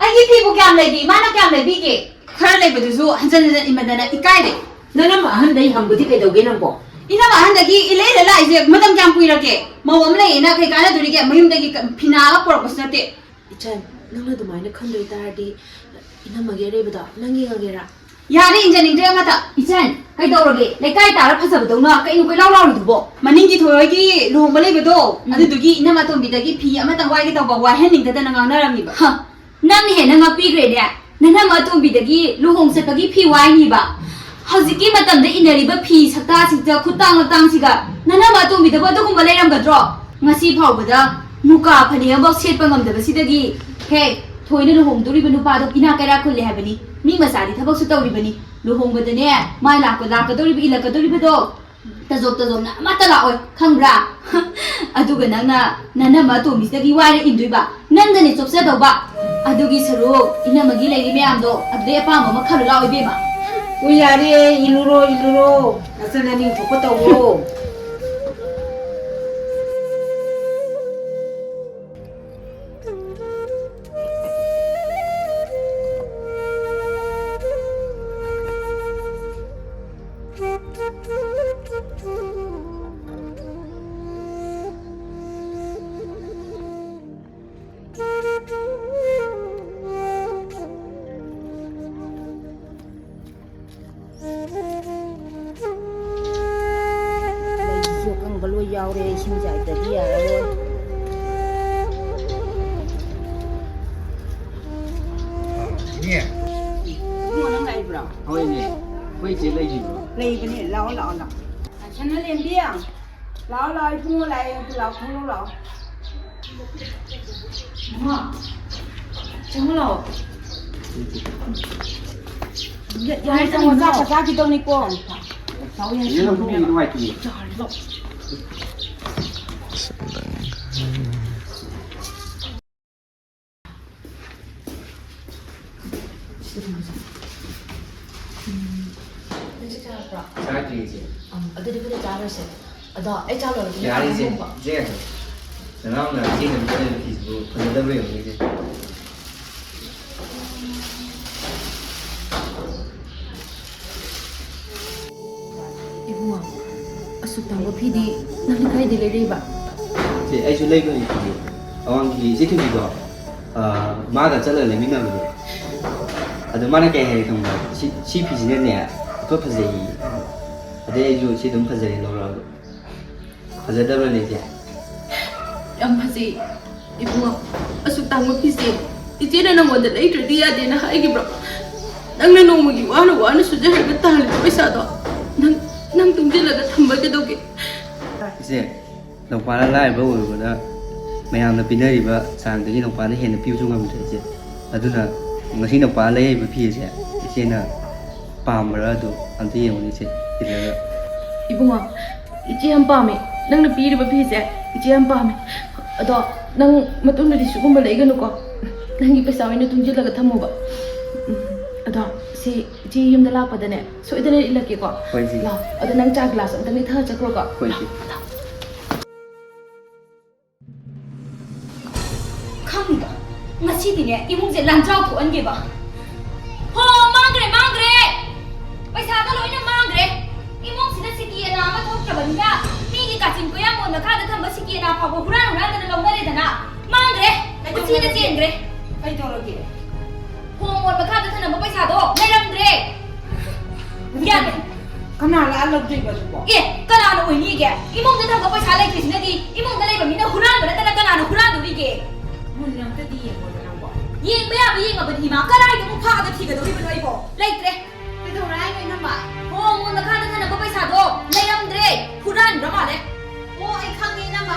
ꯑꯩꯒꯤ ꯐꯤꯕꯨ ꯀꯌꯥꯝ ꯂꯩꯒꯦ? ꯏꯃꯥꯅ ꯀꯌꯥꯝ ꯂꯩꯕꯤꯒꯦ? ꯈꯔ ꯂꯩꯕꯗꯨꯁꯨ ꯍꯟꯖꯟ ꯍꯟꯖꯟ ꯏꯟꯃꯟꯗꯅ ꯏꯀꯥꯏꯔꯦ꯫ ꯅꯅꯝꯃ ꯑꯍꯟꯗꯩ ꯍꯪꯕꯗꯤ ꯀꯩꯗꯧꯒꯦ ꯅꯪꯕꯣ? ꯏꯅꯝꯃ ꯑꯍꯟꯗꯒꯤ ꯏꯂꯩ ꯂꯩꯂꯥꯏꯁꯦ ꯃꯇꯝ ꯀꯌꯥꯝ ꯀꯨꯏꯔꯒꯦ? ꯃꯧ ꯑꯃ ꯂꯩꯌꯦꯅ ꯀꯩ ꯀꯥꯟꯅꯗꯣꯔꯤꯒꯦ? ꯃꯌꯨꯝꯗꯒꯤ ꯀ-, ꯐꯤꯅꯥ ꯑꯃ ꯄꯨꯔꯛꯄꯁꯨ ꯅꯠꯇꯦ꯫ ꯏꯆꯟ, ꯅꯪꯅ ꯑꯗꯨꯃꯥꯏꯅ ꯈꯟꯗꯣꯏ ꯇꯥꯔꯗꯤ ꯏꯅꯝꯃꯒꯤ ꯑꯔꯩꯕꯗꯣ ꯅꯪ ꯌꯦꯡꯉꯒꯦꯔꯥ? ꯌꯥꯔꯦ, ꯏꯟꯖꯅꯤꯡꯗ꯭ꯔꯦ ꯑꯃꯇ꯫ ꯏꯆꯟ, ꯀꯩꯗꯧꯔꯒꯦ? ꯂꯩꯀꯥꯏ ꯇꯥꯔ ꯐꯖꯕꯗꯧꯅ ꯀꯩꯅꯣ ꯀꯣꯏꯂꯥꯎ ꯂꯥꯎꯔꯤꯗꯨꯕꯣ? ꯃꯅꯤꯡꯒꯤ ꯊꯣꯏꯍꯣꯏꯒꯤ ꯂꯨꯍꯣꯡꯕ ꯂꯩꯕꯗꯣ, ꯎꯝ꯫ ꯑꯗꯨꯗꯨꯒꯤ ꯏꯅꯝꯃ ꯑꯇꯣꯝꯕꯤꯗꯒꯤ ꯐꯤ ꯑꯃꯇꯪ ꯋꯥꯏꯒꯦ ꯇꯧꯕ, ꯋꯥꯏꯍꯟꯅꯤꯡꯗꯗꯅ ꯉꯥꯡꯅꯔꯝꯃꯤꯕ꯫ ꯍ, ꯅꯪꯅ ꯍꯦꯟꯅ ꯉꯛꯄꯤꯈ꯭ꯔꯦꯅꯦ꯫ ꯅꯅꯝꯃ ꯑꯇꯣꯝꯕꯤꯗꯒꯤ ꯂꯨꯍꯣꯡ ꯆꯠꯄꯒꯤ ꯐꯤ ꯋꯥꯏꯅꯤꯕ꯫ ꯍꯧꯖꯤꯛꯀꯤ ꯃꯇꯝꯗ ꯏꯟꯅꯔꯤꯕ ꯐꯤ ꯁꯛꯇꯥꯁꯤꯡꯗ, ꯈꯨꯠꯇꯥꯡ ꯂꯛꯇꯥꯡꯁꯤꯒ ꯅꯅꯝꯃ ꯑꯇꯣꯝꯕꯤꯗꯕꯨ ꯑꯗꯨꯒꯨꯝꯕ ꯂꯩꯔꯝꯒꯗ꯭ꯔꯣ? ꯉꯁꯤ ꯐꯥꯎꯕꯗ ꯃꯨꯀꯥ ꯐꯅꯦꯛ ꯑꯃꯐꯥꯎ ꯁꯦꯠꯄ ꯉꯝꯗꯕꯁꯤꯗꯒꯤ, ꯍꯦ, ꯊꯣꯏꯅ ꯂꯨꯍꯣꯡꯗꯣꯔꯤꯕ ꯅꯨꯄꯥꯗꯣ ꯏꯅꯥꯛ ꯀꯩꯔꯥꯛ ꯈꯨꯜꯂꯦ ꯍꯥꯏꯕꯅꯤ꯫ ꯃꯤ ꯃꯆꯥꯗꯤ ꯊꯕꯛꯁꯨ ꯇꯧꯔꯤꯕꯅꯤ꯫ ꯂꯨꯍꯣꯡꯕꯗꯅꯦ, ꯃꯥꯏ ꯂꯥꯛꯄ-, ꯂꯥꯛꯀꯗꯧꯔꯤꯕ, ꯏꯜꯂꯛꯀꯗꯧꯔꯤꯕꯗꯣ ꯇꯖꯣꯞ ꯇꯖꯣꯞꯅ ꯑꯃꯠꯇ ꯂꯥꯛꯑꯣꯏ, ꯈꯪꯕ꯭ꯔꯥ? ꯑꯗꯨꯒ ꯅꯪꯅ ꯅꯅꯝꯃ ꯑꯇꯣꯝꯕꯤꯁꯤꯗꯒꯤ ꯋꯥꯏꯔ ꯏꯟꯗꯣꯏꯕ, ꯅꯪꯗꯅꯦ ꯆꯣꯞꯆꯗꯧꯕ꯫ ꯑꯗꯨꯒꯤ ꯁꯔꯨꯛ ꯏꯅꯝꯃꯒꯤ ꯂꯩꯔꯤ ꯃꯌꯥꯝꯗꯣ ꯑꯗꯨꯗꯩ ꯑꯄꯥꯝꯕ ꯑꯃ ꯈꯜꯂꯨ ꯂꯥꯛꯑꯣ ꯏꯕꯦꯝꯃ꯫ ꯑꯣ, ꯌꯥꯔꯦ, ꯏꯜꯂꯨꯔꯣ, ꯏꯜꯂꯨꯔꯣ, ꯅꯆꯟ ꯑꯅꯤꯡ ꯊꯣꯛꯄ ꯇꯧꯔꯣ꯫ ꯌꯥꯎꯔꯦ, ꯏꯁꯤꯡ ꯆꯥꯏꯗ꯭ꯔꯗꯤ ꯌꯥꯔꯔꯣꯏ꯫ ꯏꯅꯦ꯫ ꯏꯕꯨꯡꯉꯣ, ꯅꯪ ꯂꯥꯛꯏꯕ꯭ꯔꯣ? ꯍꯣꯏ, ꯏꯅꯦ꯫ ꯑꯩꯈꯣꯏ ꯏꯆꯦ ꯂꯩꯈꯤꯕ꯭ꯔꯣ? ꯂꯩꯕꯅꯦ꯫ ꯂꯥꯛꯑꯣ, ꯂꯥꯛꯑꯣ, ꯂꯥꯛꯑꯣ꯫ ꯁꯅꯥꯂꯦꯝꯕꯤ, ꯂꯥꯛꯑꯣ, ꯂꯥꯛꯑꯣ, ꯏꯕꯨꯡꯉꯣ ꯂꯥꯛꯑꯦ꯫ ꯂꯥꯛꯑꯣ, ꯊꯣꯡ ꯂꯣꯜꯂꯨ ꯂꯥꯛꯑꯣ꯫ ꯏꯃꯥ, ꯆꯪꯉꯨ ꯂꯥꯛꯑꯣ꯫ ꯌꯥꯔꯦ, ꯆꯪꯉꯣ, ꯆꯥꯛꯀ ꯆꯥꯈꯤꯗꯧꯅꯤꯀꯣ꯫ ꯂꯥꯛꯑꯣ, ꯌꯥꯔꯦ, ꯏꯅꯦ, ꯂꯧꯊꯣꯛꯄꯤꯌꯨ, ꯅꯨꯡꯉꯥꯏꯇꯤꯌꯦ꯫ ꯌꯥꯔꯦ, ꯂꯥꯛꯑꯣ꯫ ꯅꯪ ꯆꯥꯛ ꯆꯥꯔꯛꯄ꯭ꯔꯣ? ꯆꯥꯗ꯭ꯔꯤ, ꯏꯆꯦ꯫ ꯑꯝ, ꯑꯗꯨꯗꯤ ꯑꯩꯈꯣꯏꯗ ꯆꯥꯔꯁꯦ꯫ ꯑꯗꯣ ꯑꯩ ꯆꯥ ꯂꯣꯏꯔꯒ ꯌꯥꯔꯦ, ꯏꯆꯦ꯫ ꯅꯪ ꯍꯣꯡꯕ꯫ ꯏꯆꯦ, ꯅꯅꯥꯎꯅ ꯏꯆꯦꯅ ꯂꯤꯠꯀꯗꯧꯔꯤꯕ ꯐꯤꯁꯤꯕꯨ ꯐꯖꯗꯕ꯭ꯔꯥ ꯌꯦꯡꯉꯨꯅꯦ, ꯏꯆꯦ꯫ ꯏꯕꯨꯡꯉꯣ, ꯑꯁꯨꯛ ꯇꯥꯡꯕ ꯐꯤꯗꯤ ꯅꯪꯗꯤ ꯀꯥꯏꯗꯩ ꯂꯩꯔꯛꯏꯕ? ꯆꯦ, ꯑꯩꯁꯨ ꯂꯩꯕ ꯍꯩꯇꯤꯌꯦ꯫ ꯑꯋꯥꯡꯒꯤ ꯏꯆꯦ ꯊꯣꯏꯕꯤꯗꯣ, ꯑ, ꯃꯥꯒ ꯆꯠꯂꯒ ꯂꯩꯃꯤꯟꯅꯕꯅꯦ꯫ ꯑꯗꯣ ꯃꯥꯅ ꯀꯩ ꯍꯥꯏ ꯈꯪꯕ꯭ꯔꯥ? "ꯁꯤ, ꯁꯤ ꯐꯤꯁꯤꯅꯅꯦ ꯏꯐ ꯐꯖꯩꯌꯦ꯫" ꯑꯗꯩ ꯑꯩꯁꯨ ꯁꯤ ꯑꯗꯨꯝ ꯐꯖꯩ ꯂꯧꯔꯛꯑꯕ꯫ ꯐꯖꯗꯕ꯭ꯔꯅꯦ, ꯏꯆꯦ? ꯌꯥꯝ ꯐꯖꯩ꯫ ꯏꯕꯨꯡꯉꯣ, ꯑꯁꯨꯛ ꯇꯥꯡꯕ ꯐꯤꯁꯦ ꯏꯆꯦꯅ ꯅꯪꯉꯣꯟꯗ ꯂꯩꯗ꯭ꯔꯗꯤ ꯌꯥꯗꯦꯅ ꯍꯥꯏꯈꯤꯕ꯭ꯔꯣ? ꯅꯪꯅ ꯅꯣꯡꯃꯒꯤ ꯋꯥꯅ ꯋꯥꯅ ꯁꯨꯖꯔꯒ ꯇꯥꯜꯂꯤꯕ ꯄꯩꯁꯥꯗꯣ ꯅꯪ, ꯅꯪ ꯇꯨꯡꯁꯤꯜꯂꯒ ꯊꯝꯕ ꯀꯩꯗꯧꯒꯦ? ꯏꯆꯦ, ꯅꯧꯄꯥꯅ ꯂꯥꯏꯔꯕ ꯑꯣꯏꯔꯨꯕꯅ ꯃꯌꯥꯝꯅ ꯄꯤꯅꯔꯤꯕ ꯆꯥꯡꯗꯒꯤ ꯅꯧꯄꯥꯅ ꯍꯦꯟꯅ ꯄꯤꯕꯁꯨ ꯉꯝꯗ꯭ꯔꯦ, ꯏꯆꯦ꯫ ꯑꯗꯨꯅ ꯉꯁꯤ ꯅꯧꯄꯥꯅ ꯂꯩꯔꯤꯕ ꯐꯤ ꯑꯁꯦ ꯏꯆꯦꯅ ꯄꯥꯝꯕ꯭ꯔꯥ ꯑꯗꯣ ꯑꯝꯇ ꯌꯦꯡꯉꯨꯅꯦ, ꯏꯆꯦ, ꯏꯜꯂꯒ꯫ ꯏꯕꯨꯡꯉꯣ, ꯏꯆꯦ ꯌꯥꯝ ꯄꯥꯝꯃꯦ꯫ ꯅꯪꯅ ꯄꯤꯔꯤꯕ ꯐꯤꯁꯦ ꯏꯆꯦ ꯌꯥꯝ ꯄꯥꯝꯃꯦ꯫ ꯑꯗꯣ ꯅꯪ ꯃꯇꯨꯡꯗꯗꯤ ꯁꯤꯒꯨꯝꯕ ꯂꯩꯒꯅꯨꯀꯣ꯫ ꯅꯪꯒꯤ ꯄꯩꯁꯥ ꯑꯣꯏꯅ ꯇꯨꯡꯁꯤꯜꯂꯒ ꯊꯝꯃꯣꯕ꯫ ꯎꯝ, ꯑꯗꯣ ꯁꯤ ꯏꯆꯦ ꯌꯨꯝꯗ ꯂꯥꯛꯄꯗꯅꯦ ꯁꯣꯏꯗꯅ ꯏꯜꯂꯛꯀꯦꯀꯣ꯫ ꯍꯣꯏ, ꯏꯆꯦ꯫ ꯂꯥꯛꯑꯣ꯫ ꯑꯗꯣ ꯅꯪ ꯆꯥ ꯒꯤꯂꯥꯁ ꯑꯝꯇꯪꯗꯤ ꯊꯛꯑ ꯆꯠꯈ꯭ꯔꯣꯀꯣ꯫ ꯍꯣꯏ, ꯏꯆꯦ꯫ ꯂꯥꯛꯑꯣ, ꯂꯥꯛꯑꯣ꯫ ꯈꯪꯗ, ꯉꯁꯤꯗꯤꯅꯦ ꯏꯃꯨꯡꯁꯦ ꯂꯥꯟꯖꯥꯎ ꯊꯣꯛꯍꯟꯒꯦꯕ꯫ ꯍꯣ, ꯃꯥꯡꯈ꯭ꯔꯦ, ꯃꯥꯡꯈ꯭ꯔꯦ꯫ ꯄꯩꯁꯥꯒ ꯂꯣꯏꯅ ꯃꯥꯡꯈ꯭ꯔꯦ꯫ ꯏꯃꯨꯡꯁꯤꯗ ꯁꯤꯀꯤ ꯑꯅꯥ ꯑꯃ ꯊꯣꯛꯇ꯭ꯔꯕꯅꯤꯅ ꯃꯤꯒꯤ ꯀꯥꯆꯤꯟ ꯀꯣꯌꯥ ꯃꯣꯟ ꯃꯈꯥꯗ ꯊꯝꯕ ꯁꯤꯀꯤ ꯑꯅꯥ ꯐꯥꯎꯕ ꯍꯨꯔꯥꯟ ꯍꯨꯔꯥꯟꯗꯅ ꯂꯧꯅꯔꯦꯗꯅ꯫ ꯃꯥꯡꯈ꯭ꯔꯦ꯫ ꯀꯨꯊꯤꯅ ꯆꯦꯟꯈ꯭ꯔꯦ꯫ ꯀꯩꯗꯧꯔꯒꯦ? ꯍꯣ, ꯃꯣꯟ ꯃꯈꯥꯗ ꯊꯝꯂꯝꯕ ꯄꯩꯁꯥꯗꯣ ꯂꯩꯔꯝꯗ꯭ꯔꯦ꯫ ꯒ꯭ꯌꯥꯟ ꯀꯅꯥ ꯂꯥꯛꯑ ꯂꯧꯗꯣꯏꯕ ꯑꯗꯨꯕꯣ? ꯑꯦ, ꯀꯅꯥꯅ ꯑꯣꯏꯅꯤꯒꯦ? ꯏꯃꯨꯡꯗ ꯊꯝꯕ ꯄꯩꯁꯥ ꯂꯩꯇ꯭ꯔꯤꯁꯤꯅꯗꯤ ꯏꯃꯨꯡꯗ ꯂꯩꯕ ꯃꯤꯅ ꯍꯨꯔꯥꯟꯕ ꯅꯠꯇꯅ ꯀꯅꯥꯅ ꯍꯨꯔꯥꯟꯗꯣꯔꯤꯒꯦ? ꯃꯨꯟꯅ ꯑꯝꯇꯗꯤ ꯌꯦꯡꯉꯣꯗ ꯅꯪꯕꯣ꯫ ꯌꯦꯡꯕ ꯌꯥꯕ ꯌꯦꯡꯉꯕꯅꯤ ꯏꯃꯥ, ꯀꯗꯥꯏꯗ ꯑꯃꯨꯛ ꯐꯥꯛꯑꯒ ꯊꯤꯒꯗꯧꯔꯤꯕꯅꯣ ꯑꯩꯕꯣ? ꯂꯩꯇ꯭ꯔꯦ꯫ ꯀꯩꯗꯧꯔꯦ ꯍꯥꯏꯅꯣ ꯏꯅꯝꯃ? ꯍꯣ, ꯃꯣꯟ ꯃꯈꯥꯗ ꯊꯅꯝꯕ ꯄꯩꯁꯥꯗꯣ ꯂꯩꯔꯝꯗ꯭ꯔꯦ, ꯍꯨꯔꯥꯟꯈ꯭ꯔ ꯃꯥꯜꯂꯦ꯫ ꯑꯣ, ꯑꯩ ꯈꯪꯉꯦ ꯏꯅꯝꯃ,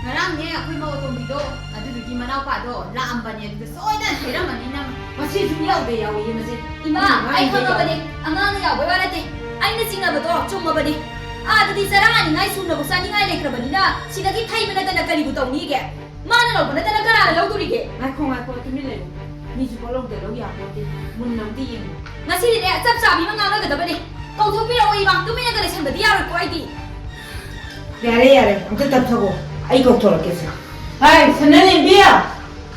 ꯉꯔꯥꯡꯅꯦ ꯑꯩꯈꯣꯏ ꯃꯧ ꯑꯇꯣꯝꯕꯤꯗꯣ, ꯑꯗꯨꯗꯨꯒꯤ ꯃꯅꯥꯎꯄꯥꯗꯣ ꯂꯥꯛꯑꯝꯕꯅꯦ, ꯑꯗꯨꯗ ꯁꯣꯏꯗꯅ ꯁꯣꯏꯔꯝꯃꯅꯤ ꯏꯅꯝꯃ꯫ ꯃꯁꯤꯁꯨ ꯌꯥꯎꯗ ꯌꯥꯎꯏꯌꯦ ꯃꯁꯦ꯫ ꯏꯃꯥ, ꯎꯝ, ꯑꯩ ꯈꯪꯉꯕꯅꯦ꯫ ꯑꯉꯥꯡꯅ ꯌꯥꯎꯕꯩ ꯋꯥ ꯅꯠꯇꯦ꯫ ꯑꯩꯅ ꯆꯤꯡꯅꯕꯗꯣ ꯆꯨꯝꯃꯕꯅꯦ꯫ ꯑꯥꯗꯗꯤ ꯆꯔꯥ ꯍꯥꯅꯤꯡꯉꯥꯏ ꯁꯨꯅꯕꯨ ꯆꯥꯅꯤꯡꯉꯥꯏ ꯂꯩꯇ꯭ꯔꯕꯅꯤꯅ ꯁꯤꯗꯒꯤ ꯊꯩꯕ ꯅꯠꯇꯅ ꯀꯔꯤꯕꯨ ꯇꯧꯅꯤꯒꯦ? ꯃꯥꯅ ꯂꯧꯕ ꯅꯠꯇꯅ ꯀꯅꯥꯅ ꯂꯧꯗꯣꯔꯤꯒꯦ? ꯉꯥꯏꯈꯣ, ꯉꯥꯏꯈꯣ, ꯇꯨꯃꯤꯟ ꯂꯩꯌꯨ꯫ ꯃꯤꯁꯨ ꯄꯣꯠꯂꯧꯗ ꯂꯧ ꯌꯥꯄꯣꯠꯇꯦ꯫ ꯃꯨꯟꯅ ꯑꯝꯇ ꯌꯦꯡꯉꯨ꯫ ꯉꯁꯤꯗꯤꯅꯦ, ꯆꯞ ꯆꯥꯕꯤ ꯑꯃ ꯉꯥꯡꯅꯒꯗꯕꯅꯦ꯫ ꯀꯧꯊꯣꯛꯄꯤꯔꯛꯑꯣ ꯏꯃꯥ, ꯇꯨꯃꯤꯟꯅꯒ ꯂꯩꯁꯟꯕꯗꯤ ꯌꯥꯔꯣꯏꯀꯣ ꯑꯩꯗꯤ꯫ ꯌꯥꯔꯦ, ꯌꯥꯔꯦ, ꯑꯝꯇ ꯇꯞꯊꯧꯑꯣ꯫ ꯑꯩ ꯀꯧꯊꯣꯔꯛꯀꯦꯁꯦ꯫ ꯍꯥꯏ, ꯁꯅꯥꯅꯦꯝꯕꯤ!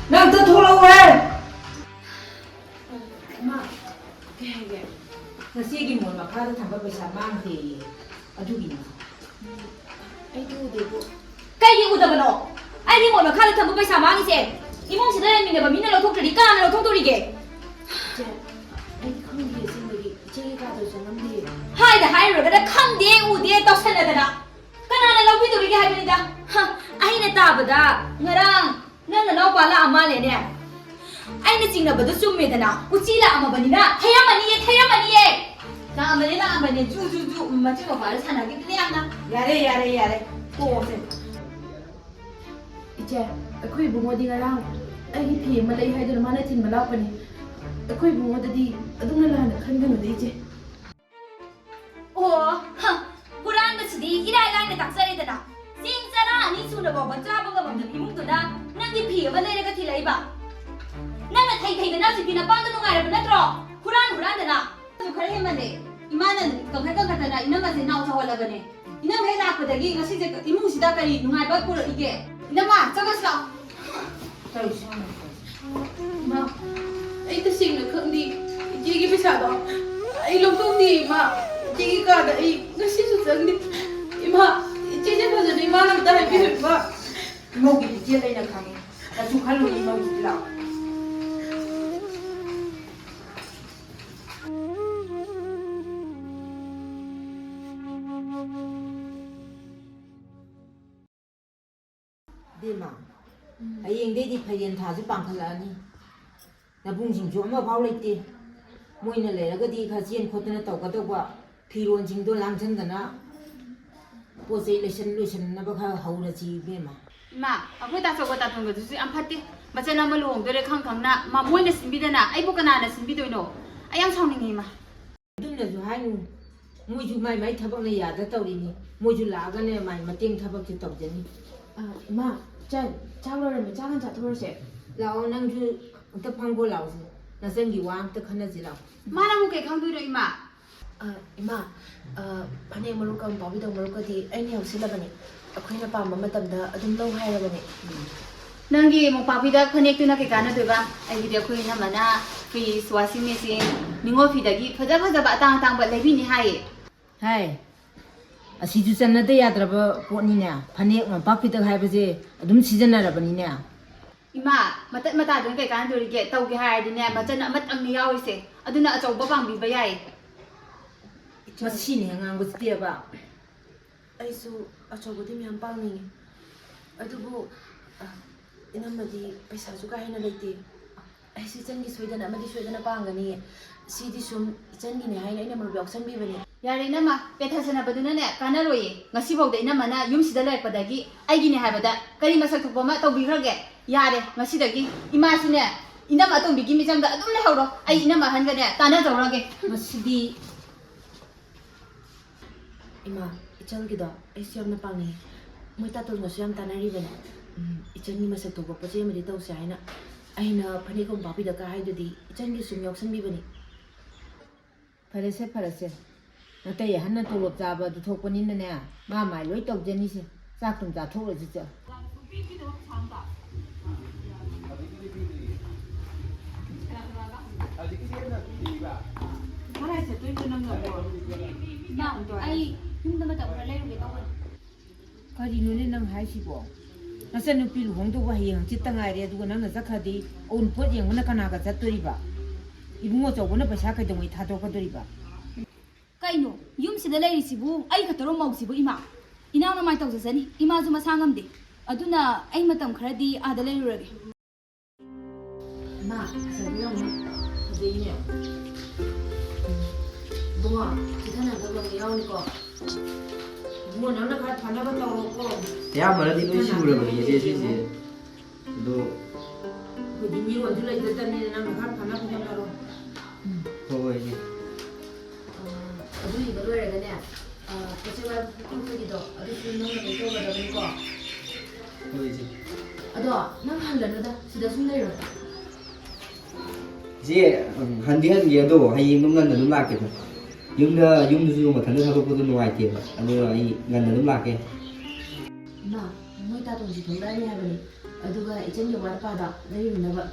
ꯅꯪ ꯑꯝꯇ ꯊꯣꯛꯂꯛꯎꯍꯦ! ꯏꯃꯥ, ꯀꯩ ꯍꯥꯏꯒꯦ? ꯅꯆꯦꯒꯤ ꯃꯣꯟ ꯃꯈꯥꯗ ꯊꯝꯕ ꯄꯩꯁꯥ ꯃꯥꯡꯗꯦꯌꯦ꯫ ꯑꯗꯨꯒꯤꯅꯤ꯫ ꯑꯩꯗꯤ ꯎꯗꯦꯕꯨ꯫ ꯀꯩꯒꯤ ꯎꯗꯕꯅꯣ? ꯑꯩꯒꯤ ꯃꯣꯟ ꯃꯈꯥꯗ ꯊꯝꯕ ꯄꯩꯁꯥ ꯃꯥꯡꯉꯤꯁꯦ ꯏꯃꯨꯡꯁꯤꯗ ꯂꯩꯃꯤꯟꯅꯕ ꯃꯤꯅ ꯂꯧꯊꯣꯛꯇ꯭ꯔꯗꯤ ꯀꯅꯥꯅ ꯂꯧꯊꯣꯛꯇꯣꯔꯤꯒꯦ? ꯏꯆꯦ, ꯑꯩꯗꯤ ꯈꯪꯗꯤꯌꯦ ꯑꯁꯦꯡꯕꯒꯤ꯫ ꯏꯆꯦꯒꯤ ꯀꯥꯗꯁꯨ ꯆꯪꯉꯝꯗꯤꯌꯦ꯫ ꯍꯥꯏꯗ ꯍꯥꯏꯔꯨꯔꯒꯅ ꯈꯪꯗꯦ ꯎꯗꯦ ꯇꯧꯁꯟꯅꯗꯅ ꯀꯅꯥꯅ ꯂꯧꯕꯤꯗꯣꯔꯤꯒꯦ ꯍꯥꯏꯕꯅꯤꯗ? ꯍ, ꯑꯩꯅ ꯇꯥꯕꯗ ꯉꯔꯥꯡ ꯅꯪ ꯅꯅꯥꯎꯄꯥ ꯂꯥꯛꯑ ꯃꯥꯜꯂꯦꯅꯦ꯫ ꯑꯩꯅ ꯆꯤꯡꯅꯕꯗꯣ ꯆꯨꯝꯃꯦꯗꯅ, ꯎꯆꯤ ꯂꯥꯛꯑꯝꯃꯕꯅꯤꯅ ꯊꯩꯔꯝꯃꯅꯤꯌꯦ, ꯊꯩꯔꯝꯃꯅꯤꯌꯦ꯫ ꯂꯥꯛꯑꯝꯕꯅꯦ, ꯂꯥꯛꯑꯝꯕꯅꯦ, ꯖꯨ, ꯖꯨ, ꯖꯨ, ꯃꯆꯤꯟ ꯃꯧꯄꯥꯗ ꯁꯥꯟꯅꯈꯤꯕꯅꯦ ꯌꯥꯝꯅ꯫ ꯌꯥꯔꯦ, ꯌꯥꯔꯦ, ꯌꯥꯔꯦ, ꯇꯣꯛꯑꯁꯦ꯫ ꯏꯆꯦ, ꯑꯩꯈꯣꯏ ꯏꯕꯨꯡꯉꯣꯗꯤ ꯉꯔꯥꯡ ꯑꯩꯒꯤ ꯐꯤ ꯑꯃ ꯂꯩ ꯍꯥꯏꯗꯨꯅ ꯃꯥꯅ ꯊꯤꯟꯕ ꯂꯥꯛꯄꯅꯦ꯫ ꯑꯩꯈꯣꯏ ꯏꯕꯨꯡꯉꯣꯗꯗꯤ ꯑꯗꯨꯝꯅ ꯂꯥꯟꯅ ꯈꯟꯒꯅꯨꯗ, ꯏꯆꯦ꯫ ꯑꯣ, ꯍ, ꯍꯨꯔꯥꯟꯕꯁꯤꯗꯤ ꯏꯔꯥꯏ ꯂꯥꯏꯅ ꯇꯥꯛꯆꯔꯦꯗꯅ꯫ ꯆꯦꯡ ꯆꯔꯥ ꯑꯅꯤ ꯁꯨꯅ ꯐꯥꯎꯕ ꯆꯥꯕ ꯉꯝꯃꯝꯗꯕ ꯏꯃꯨꯡꯗꯨꯅ ꯅꯪꯒꯤ ꯐꯤ ꯑꯃ ꯂꯩꯔꯒ ꯊꯤꯜꯂꯛꯏꯕ꯫ ꯅꯪꯅ ꯊꯩ ꯊꯩꯗꯅ ꯍꯧꯖꯤꯛꯇꯤ ꯅꯄꯥꯝꯗ ꯅꯨꯡꯉꯥꯏꯔꯕ ꯅꯠꯇ꯭ꯔꯣ? ꯍꯨꯔꯥꯟ ꯍꯨꯔꯥꯟꯗꯅ꯫ ꯑꯗꯨ ꯈꯔ ꯍꯦꯟꯃꯜꯂꯦ꯫ ꯏꯃꯥꯅ ꯀꯟꯈꯠ ꯀꯟꯈꯠꯇꯅ ꯏꯅꯝꯃꯁꯦ ꯅꯥꯎ ꯆꯥꯎꯍꯜꯂꯕꯅꯦ꯫ ꯏꯅꯝꯃ ꯍꯦꯛ ꯂꯥꯛꯄꯗꯒꯤ ꯉꯁꯤꯁꯦ ꯏꯃꯨꯡꯁꯤꯗ ꯀꯔꯤ ꯅꯨꯡꯉꯥꯏꯕ ꯄꯨꯔꯛꯏꯒꯦ? ꯏꯅꯝꯃ, ꯆꯪꯉꯁꯤ ꯂꯥꯛꯑꯣ꯫ ꯇꯧꯔꯤꯁꯦ ꯌꯦꯡꯉꯣ꯫ ꯏꯃꯥ, ꯑꯩ ꯇꯁꯦꯡꯅ ꯈꯪꯗꯦ꯫ ꯏꯆꯦꯒꯤ ꯄꯩꯁꯥꯗꯣ ꯑꯩ ꯂꯧꯊꯣꯛꯇꯦ, ꯏꯃꯥ꯫ ꯏꯆꯦꯒꯤ ꯀꯥꯗ ꯑꯩ ꯉꯁꯤꯁꯨ ꯆꯪꯗꯦ꯫ ꯏꯃꯥ, ꯏꯆꯦꯁꯦ ꯐꯖꯅ ꯏꯃꯥꯅ ꯑꯝꯇ ꯍꯥꯏꯕꯤꯌꯨ, ꯏꯃꯥ꯫ ꯏꯃꯧꯒꯤ ꯂꯤꯆꯦꯜ ꯑꯩꯅ ꯈꯪꯉꯤ꯫ ꯀꯩꯁꯨ ꯈꯜꯂꯨꯅꯨ, ꯏꯃꯧꯒꯤꯗꯤ ꯂꯥꯛꯑꯣ꯫ ꯍꯌꯦꯡꯗꯩꯗꯤ ꯐꯩꯔꯦꯟ ꯊꯥꯁꯨ ꯄꯥꯡꯈꯠꯂꯛꯑꯅꯤ꯫ ꯅꯕꯨꯡꯁꯤꯡꯁꯨ ꯑꯃꯐꯥꯎ ꯂꯩꯇꯦ꯫ ꯃꯣꯏꯅ ꯂꯩꯔꯒꯗꯤ ꯈꯔ ꯆꯦꯟ ꯈꯣꯠꯇꯅ ꯇꯧꯒꯗꯧꯕ, ꯐꯤꯔꯣꯟꯁꯤꯡꯗꯣ ꯂꯥꯡꯁꯤꯟꯗꯅ ꯄꯣꯠ ꯆꯩ ꯂꯩꯁꯟ ꯂꯣꯏꯁꯟꯅꯕ ꯈꯔ ꯍꯧꯔꯁꯤ ꯏꯕꯦꯝꯃ꯫ ꯏꯃꯥ, ꯑꯩꯈꯣꯏ ꯇꯥꯆꯧꯒ ꯇꯥꯇꯣꯟꯒꯗꯨꯁꯨ ꯌꯥꯝ ꯐꯠꯇꯦ꯫ ꯃꯆꯟ ꯑꯃ ꯂꯨꯍꯣꯡꯗꯣꯔꯦ ꯈꯪ ꯈꯪꯅ ꯃꯥ ꯃꯣꯏꯅ ꯁꯤꯟꯕꯤꯗꯅ ꯑꯩꯕꯨ ꯀꯅꯥꯅ ꯁꯤꯟꯕꯤꯗꯣꯏꯅꯣ? ꯑꯩ ꯌꯥꯝ ꯁꯥꯎꯅꯤꯡꯉꯦ ꯏꯃꯥ꯫ ꯑꯗꯨꯝꯅꯁꯨ ꯍꯥꯏꯅꯨ꯫ ꯃꯣꯏꯁꯨ ꯃꯥꯏ ꯃꯥꯏ ꯊꯕꯛꯅ ꯌꯥꯗ ꯇꯧꯔꯤꯅꯤ꯫ ꯃꯣꯏꯁꯨ ꯂꯥꯛꯑꯒꯅꯦ ꯃꯥꯏ ꯃꯇꯦꯡ ꯊꯕꯛꯁꯦ ꯇꯧꯖꯅꯤ꯫ ꯑ, ꯏꯃꯥ, ꯆꯥꯛ, ꯆꯥꯛ ꯂꯣꯏꯔꯝꯃꯦ꯫ ꯆꯥꯛ ꯍꯥꯟꯅ ꯆꯥꯊꯣꯛꯑꯁꯦ꯫ ꯂꯥꯛꯑꯣ, ꯅꯪꯁꯨ ꯑꯝꯇ ꯐꯝꯒꯣ ꯂꯥꯛꯑꯣꯁꯦ꯫ ꯅꯆꯟꯒꯤ ꯋꯥ ꯑꯝꯇ ꯈꯟꯅꯁꯤ ꯂꯥꯛꯑꯣ꯫ ꯃꯥꯅ ꯑꯃꯨꯛ ꯀꯩ ꯈꯪꯗꯣꯏꯅꯣ ꯏꯃꯥ? ꯑ, ꯏꯃꯥ, ꯑ, ꯐꯅꯦꯛ ꯃꯔꯨꯞꯀ ꯃꯣꯝꯄꯥꯛꯐꯤꯗꯛ ꯃꯔꯨꯞꯀꯗꯤ ꯑꯩꯅ ꯌꯧꯁꯤꯜꯂꯕꯅꯤ꯫ ꯑꯩꯈꯣꯏꯅ ꯄꯥꯝꯕ ꯃꯇꯝꯗ ꯑꯗꯨꯝ ꯂꯧ ꯍꯥꯏꯔꯕꯅꯤ꯫ ꯅꯪꯒꯤ ꯃꯣꯝꯄꯥꯛꯐꯤꯗꯛ ꯐꯅꯦꯛꯇꯨꯅ ꯀꯩ ꯀꯥꯟꯅꯗꯣꯏꯕ? ꯑꯩꯒꯤꯗꯤ ꯑꯩꯈꯣꯏ ꯏꯅꯝꯃꯅ fridge, washing machine, ꯅꯤꯉꯣꯜ ꯐꯤꯗꯒꯤ ꯐꯖ ꯐꯖꯕ ꯑꯇꯥꯡ ꯑꯇꯥꯡꯕ ꯂꯩꯕꯤꯅꯤ ꯍꯥꯏꯌꯦ꯫ ꯍꯥꯏ, ꯑꯁꯤꯁꯨ ꯆꯟꯅꯗ ꯌꯥꯗ꯭ꯔꯕ ꯄꯣꯠꯅꯤꯅꯦ꯫ ꯐꯅꯦꯛ ꯃꯣꯝꯄꯥꯛꯐꯤꯗꯛ ꯍꯥꯏꯕꯁꯦ ꯑꯗꯨꯝ ꯁꯤꯖꯤꯟꯅꯔꯕꯅꯤꯅꯦ꯫ ꯏꯃꯥ, ꯃꯇꯠ ꯃꯇꯥꯗꯨꯅ ꯀꯩ ꯀꯥꯟꯅꯗꯣꯔꯤꯒꯦ? ꯇꯧꯒꯦ ꯍꯥꯏꯔꯗꯤꯅꯦ, ꯃꯆꯟ ꯑꯃꯇꯪꯅꯦ ꯌꯥꯎꯔꯤꯁꯦ, ꯑꯗꯨꯅ ꯑꯆꯧꯕ ꯄꯥꯡꯕꯤꯕ ꯌꯥꯏꯌꯦ꯫ ꯃꯁꯤꯅꯦ ꯑꯉꯥꯡꯕꯁꯤꯗꯤꯕ꯫ ꯑꯩꯁꯨ ꯑꯆꯧꯕꯗꯤ ꯃꯌꯥꯝ ꯄꯥꯡꯅꯤꯡꯉꯤ, ꯑꯗꯨꯕꯨ, ꯑ, ꯏꯅꯝꯃꯗꯤ ꯄꯩꯁꯥꯁꯨ ꯀꯥ ꯍꯦꯟꯅ ꯂꯩꯇꯦ꯫ ꯑꯩꯁꯨ ꯏꯆꯟꯒꯤ ꯁꯣꯏꯗꯅ ꯑꯃꯗꯤ ꯁꯣꯏꯗꯅ ꯄꯥꯡꯒꯅꯤ꯫ ꯁꯤꯗꯤ ꯁꯨꯝ ꯏꯆꯟꯒꯤꯅꯦ ꯍꯥꯏꯅ ꯑꯩꯅ ꯃꯔꯨꯞ ꯌꯥꯎꯁꯟꯕꯤꯕꯅꯤ꯫ ꯌꯥꯔꯦ ꯏꯅꯝꯃ, ꯄꯦꯊꯖꯅꯕꯗꯨꯅꯅꯦ ꯀꯥꯟꯅꯔꯣꯏꯌꯦ꯫ ꯉꯁꯤꯐꯥꯎꯗ ꯏꯅꯝꯃꯅ ꯌꯨꯝꯁꯤꯗ ꯂꯩꯔꯛꯄꯗꯒꯤ ꯑꯩꯒꯤꯅꯦ ꯍꯥꯏꯕꯗ ꯀꯔꯤ ꯃꯁꯛ ꯊꯣꯛꯄ ꯑꯃ ꯇꯧꯕꯤꯈ꯭ꯔꯒꯦ? ꯌꯥꯔꯦ, ꯉꯁꯤꯗꯒꯤ ꯏꯃꯥꯁꯨꯅꯦ ꯏꯅꯝꯃ ꯑꯇꯣꯝꯕꯤꯒꯤ ꯃꯤꯆꯪꯗ ꯑꯗꯨꯝ ꯂꯩꯍꯧꯔꯣ꯫ ꯑꯩ ꯏꯅꯝꯃ ꯑꯍꯟꯒꯅꯦ ꯇꯥꯟꯅꯖꯧꯔꯒꯦ꯫ ꯃꯁꯤꯗꯤ꯫ ꯏꯃꯥ, ꯏꯆꯜꯒꯤꯗꯣ ꯑꯩꯁꯨ ꯌꯥꯝꯅ ꯄꯥꯝꯅꯩ꯫ ꯃꯣꯏ ꯇꯥꯇꯣꯟꯒꯁꯨ ꯌꯥꯝ ꯇꯥꯟꯅꯔꯤꯕꯅꯦ꯫ ꯎꯝ, ꯏꯆꯟꯒꯤ ꯃꯁꯛ ꯊꯣꯛꯄ ꯄꯣꯠ ꯆꯩ ꯑꯃꯗꯤ ꯇꯧꯁꯦ ꯍꯥꯏꯅ ꯑꯩꯅ ꯐꯅꯦꯛ ꯃꯣꯝꯄꯥꯛꯐꯤꯗꯛꯀ ꯍꯥꯏꯗꯨꯗꯤ ꯏꯆꯟꯒꯤ ꯁꯨꯝ ꯌꯥꯎꯁꯟꯕꯤꯕꯅꯤ꯫ ꯐꯔꯦꯁꯦ, ꯐꯔꯦꯁꯦ꯫ ꯅꯇꯩ ꯑꯍꯟꯅ ꯇꯣꯂꯣꯞ ꯆꯥꯕ ꯑꯗꯨ ꯊꯣꯛꯄꯅꯤꯅꯅꯦ, ꯃꯥ ꯃꯥꯏ ꯂꯣꯏ ꯇꯧꯖꯅꯤꯁꯦ꯫ ꯆꯥꯛ ꯊꯨꯝ ꯆꯥꯊꯣꯛꯎꯔꯁꯤ ꯆꯣ꯫ ꯀꯗꯥꯏ ꯆꯠꯇꯣꯏꯅꯣ ꯅꯪꯅ? ꯏꯃꯥ, ꯑꯩ ꯌꯨꯝꯗ ꯃꯇꯝ ꯈꯔ ꯂꯩꯔꯨꯒꯦ ꯇꯧꯕꯅꯤ꯫ ꯀꯔꯤꯅꯣꯅꯦ ꯅꯪ ꯍꯥꯏꯁꯤꯕꯣ? ꯅꯆꯟꯅꯨꯄꯤ ꯂꯨꯍꯣꯡꯗꯧꯕ ꯍꯌꯦꯡ ꯍꯪꯆꯤꯠꯇ ꯉꯥꯏꯔꯦ, ꯑꯗꯨꯒ ꯅꯪꯅ ꯆꯠꯈ꯭ꯔꯗꯤ ꯑꯎꯟꯄꯣꯠ ꯌꯦꯡꯕꯅ ꯀꯅꯥꯒ ꯆꯠꯇꯣꯔꯤꯕ? ꯏꯕꯨꯡꯉꯣ ꯆꯧꯕꯅ ꯄꯩꯁꯥ ꯀꯩꯗꯧꯉꯩ ꯊꯥꯗꯣꯛꯀꯗꯣꯔꯤꯕ? ꯀꯩꯅꯣ, ꯌꯨꯝꯁꯤꯗ ꯂꯩꯔꯤꯁꯤꯕꯨ ꯑꯩ ꯈꯛꯇꯔꯣ ꯃꯧꯁꯤꯕꯨ ꯏꯃꯥ? ꯏꯅꯥꯎ ꯅꯃꯥꯏ ꯇꯧꯖꯖꯅꯤ, ꯏꯃꯥꯁꯨ ꯃꯁꯥ ꯉꯝꯗꯦ꯫ ꯑꯗꯨꯅ ꯑꯩ ꯃꯇꯝ ꯈꯔꯗꯤ ꯑꯥꯗ ꯂꯩꯔꯨꯔꯒꯦ꯫ ꯃꯥ, ꯐꯖꯕ ꯌꯦꯡꯉꯨꯅꯦ꯫ ꯐꯖꯩꯅꯦ꯫ ꯏꯕꯨꯡꯉꯣ, ꯆꯤꯊꯅꯗꯕ ꯑꯃ ꯌꯥꯎꯅꯤꯀꯣ꯫ ꯏꯕꯨꯡꯉꯣ, ꯅꯪꯅ ꯈꯔ ꯐꯅꯕ ꯇꯧꯔꯣꯀꯣ꯫ ꯑꯌꯥꯝꯕꯅꯗꯤ ꯂꯣꯏ ꯁꯤꯡꯈ꯭ꯔꯕꯅꯤ, ꯏꯆꯦ, ꯁꯤꯁꯦ꯫ ꯑꯗꯣ ꯑꯩꯈꯣꯏꯗꯤ ꯃꯤꯔꯣꯟꯁꯨ ꯂꯩꯖꯗꯕꯅꯤꯅ ꯅꯪꯅ ꯈꯔ ꯐꯅꯕ ꯍꯣꯠꯅꯔꯣ꯫ ꯍꯣꯏ, ꯍꯣꯏ, ꯏꯆꯦ꯫ ꯑ, ꯑꯗꯨ ꯏꯕ ꯂꯣꯏꯔꯒꯅꯦ, ꯑ, ꯄꯣꯠ ꯆꯩ ꯋꯥꯏꯕ ꯈꯣꯠꯄꯒꯤꯗꯣ ꯑꯗꯨꯁꯨ ꯅꯪꯅ ꯂꯣꯏ ꯇꯧꯒꯗꯕꯅꯤꯀꯣ꯫ ꯍꯣꯏ, ꯏꯆꯦ꯫ ꯑꯗꯣ ꯅꯪ ꯍꯜꯂꯅꯨꯗ, ꯁꯤꯗ ꯁꯨꯝ ꯂꯩꯔꯣ꯫ ꯏꯆꯦ, ꯎꯝ, ꯍꯟꯗꯤ ꯍꯟꯒꯦ, ꯑꯗꯣ ꯍꯌꯦꯡꯗꯣ ꯉꯟꯅ ꯑꯗꯨꯝ ꯂꯥꯛꯀꯦꯗ꯫ ꯌꯨꯝꯗ, ꯌꯨꯝꯗꯁꯨ ꯃꯊꯟꯇ ꯊꯥꯗꯣꯛꯄꯗꯣ ꯅꯨꯡꯉꯥꯏꯇꯦꯕ, ꯑꯗꯨꯅ ꯑꯩ ꯉꯟꯅ ꯑꯗꯨꯝ ꯂꯥꯛꯀꯦ꯫ ꯏꯃꯥ, ꯃꯣꯏ ꯇꯥꯇꯣꯟꯁꯨ ꯊꯣꯛꯂꯛꯑꯅꯤ ꯍꯥꯏꯕꯅꯤ, ꯑꯗꯨꯒ ꯏꯆꯟꯒꯤ ꯋꯥꯠ ꯑꯄꯥꯗꯣ ꯂꯩꯔꯨꯅꯕ꯫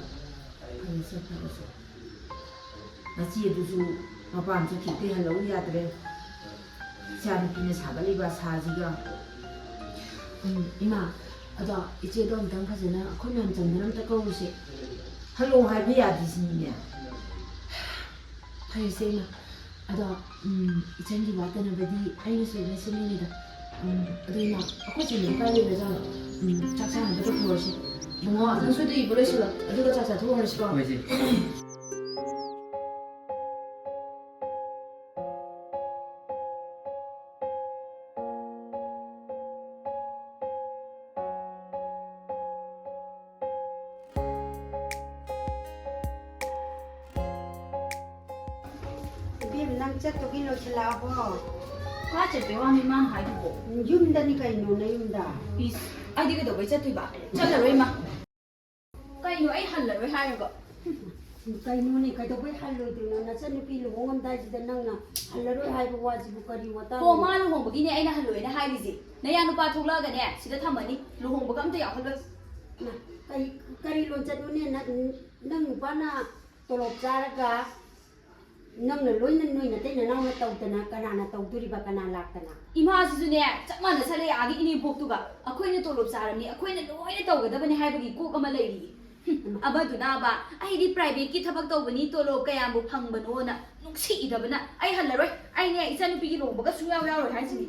ꯐꯔꯦꯁꯦ, ꯐꯔꯦꯁꯦ꯫ ꯃꯆꯦ ꯑꯗꯨꯁꯨ ꯃꯄꯥꯝ ꯆꯠꯈꯤꯕꯗꯩ ꯍꯜꯂꯛꯎ ꯌꯥꯗ꯭ꯔꯦ꯫ ꯏꯆꯥꯅꯨꯄꯤꯅ ꯁꯥꯒꯠꯂꯤꯕ ꯑꯁꯥꯁꯤꯒ꯫ ꯎꯝ, ꯏꯃꯥ, ꯑꯗꯣ ꯏꯆꯦꯗꯣ ꯑꯝꯇꯪ ꯐꯖꯅ ꯑꯩꯈꯣꯏ ꯃꯌꯥꯝ ꯆꯪꯗꯅ ꯑꯝꯇ ꯀꯧꯔꯨꯁꯦ꯫ ꯍꯜꯂꯛꯑꯣ ꯍꯥꯏꯕ ꯌꯥꯗ꯭ꯔꯤꯁꯤꯅꯤꯅꯦ꯫ ꯐꯔꯦꯁꯦ, ꯏꯃꯥ꯫ ꯑꯗꯣ, ꯎꯝ, ꯏꯆꯟꯒꯤ ꯋꯥꯠꯇꯅꯕꯗꯤ ꯑꯩꯅꯁꯨ ꯂꯣꯏ ꯁꯤꯟꯕꯤꯅꯤꯗ꯫ ꯎꯝ, ꯑꯗꯣ ꯏꯃꯥ, ꯑꯩꯈꯣꯏ ꯆꯦ ꯀꯥꯏ ꯂꯩꯈ꯭ꯔꯖꯥꯠꯅꯣ? ꯎꯝ, ꯆꯥꯛ ꯆꯥꯅꯕ ꯇꯧꯊꯣꯛꯑꯁꯤ꯫ ꯕꯨꯡꯉꯣ, ꯅꯪꯁꯨ ꯑꯗꯨ ꯏꯕ ꯂꯣꯏꯁꯤꯜꯂꯣ, ꯑꯗꯨꯒ ꯆꯥꯛ ꯆꯥꯊꯣꯛꯍꯧꯔꯁꯤꯀꯣ꯫ ꯍꯣꯏ, ꯏꯆꯦ꯫ ꯏꯕꯦꯝꯃ, ꯅꯪ ꯆꯠꯇꯨꯒꯤ ꯂꯣꯏꯁꯤꯜꯂꯛꯑꯕꯣ? ꯀꯥꯏ ꯆꯠꯄꯩ ꯋꯥꯅꯣ ꯏꯃꯥꯅ ꯍꯥꯏꯗꯨꯕꯣ? ꯌꯨꯝꯗꯅꯤ ꯀꯩꯅꯣ, ꯅꯌꯨꯝꯗ꯫ ꯏꯁ, ꯑꯩꯗꯤ ꯀꯩꯗꯧꯕꯩ ꯆꯠꯇꯣꯏꯕ? ꯆꯠꯂꯔꯣꯏ, ꯏꯃꯥ꯫ ꯀꯩꯅꯣ, ꯑꯩ ꯍꯜꯂꯔꯣꯏ ꯍꯥꯏꯔꯒ? ꯀꯩꯅꯣꯅꯦ, ꯀꯩꯗꯧꯕꯩ ꯍꯜꯂꯣꯏꯗꯣꯏꯅꯣ? ꯅꯆꯟꯅꯨꯄꯤ ꯂꯨꯍꯣꯡꯉꯝꯗꯥꯏꯁꯤꯗ ꯅꯪꯅ ꯍꯜꯂꯔꯣꯏ ꯍꯥꯏꯕ ꯋꯥꯁꯤꯕꯨ ꯀꯔꯤ ꯋꯥꯇꯥꯅꯣ? ꯍꯣ, ꯃꯥ ꯂꯨꯍꯣꯡꯕꯒꯤꯅꯦ ꯑꯩꯅ ꯍꯜꯂꯣꯏꯅ ꯍꯥꯏꯔꯤꯁꯦ꯫ ꯅꯌꯥ ꯅꯨꯄꯥ ꯊꯣꯛꯂꯛꯑꯒꯅꯦ, ꯁꯤꯗ ꯊꯝꯃꯅꯤ꯫ ꯂꯨꯍꯣꯡꯕꯒ ꯑꯝꯇ ꯌꯥꯎꯍꯜꯂꯣꯏ꯫ ꯃꯥ, ꯀꯔꯤ, ꯀꯔꯤ ꯂꯣꯟꯆꯠꯅꯣꯅꯦ? ꯅꯪ, ꯅꯪ ꯅꯨꯄꯥꯅ ꯇꯣꯂꯣꯞ ꯆꯥꯔꯒ ꯅꯪꯅ ꯂꯣꯏꯅ ꯅꯣꯏ ꯅꯇꯩ ꯅꯅꯥꯎꯅ ꯇꯧꯗꯅ ꯀꯅꯥꯅ ꯇꯧꯗꯣꯔꯤꯕ? ꯀꯅꯥ ꯂꯥꯛꯇꯅ? ꯏꯃꯥꯁꯤꯁꯨꯅꯦ, ꯆꯞ ꯃꯥꯟꯅꯁꯜꯂꯛꯑꯦ ꯑꯥꯒꯤ ꯏꯅꯦꯝꯄꯣꯛꯇꯨꯒ꯫ ꯑꯩꯈꯣꯏꯅ ꯇꯣꯂꯣꯞ ꯆꯥꯔꯕꯅꯤ, ꯑꯩꯈꯣꯏꯅ ꯂꯣꯏꯅ ꯇꯧꯒꯗꯕꯅꯤ ꯍꯥꯏꯕꯒꯤ ꯀꯣꯛ ꯑꯃ ꯂꯩꯔꯤꯌꯦ꯫ ꯍꯨꯝ, ꯏꯃꯥ꯫ ꯑꯃꯗꯨꯅꯕ, "ꯑꯩꯗꯤ private ꯀꯤ ꯊꯕꯛ ꯇꯧꯕꯅꯤ, ꯇꯣꯂꯣꯞ ꯀꯌꯥꯝꯕꯨ ꯐꯪꯕꯅꯣꯅ"꯫ ꯅꯨꯡꯁꯤꯗꯕꯅ꯫ ꯑꯩ ꯍꯜꯂꯔꯣꯏ꯫ ꯑꯩꯅꯦ, ꯏꯆꯟꯅꯨꯄꯤꯒꯤ ꯂꯨꯍꯣꯡꯕꯒ ꯁꯨꯡꯌꯥꯎ ꯌꯥꯎꯔꯣꯏ ꯍꯥꯏꯁꯤꯅꯤ꯫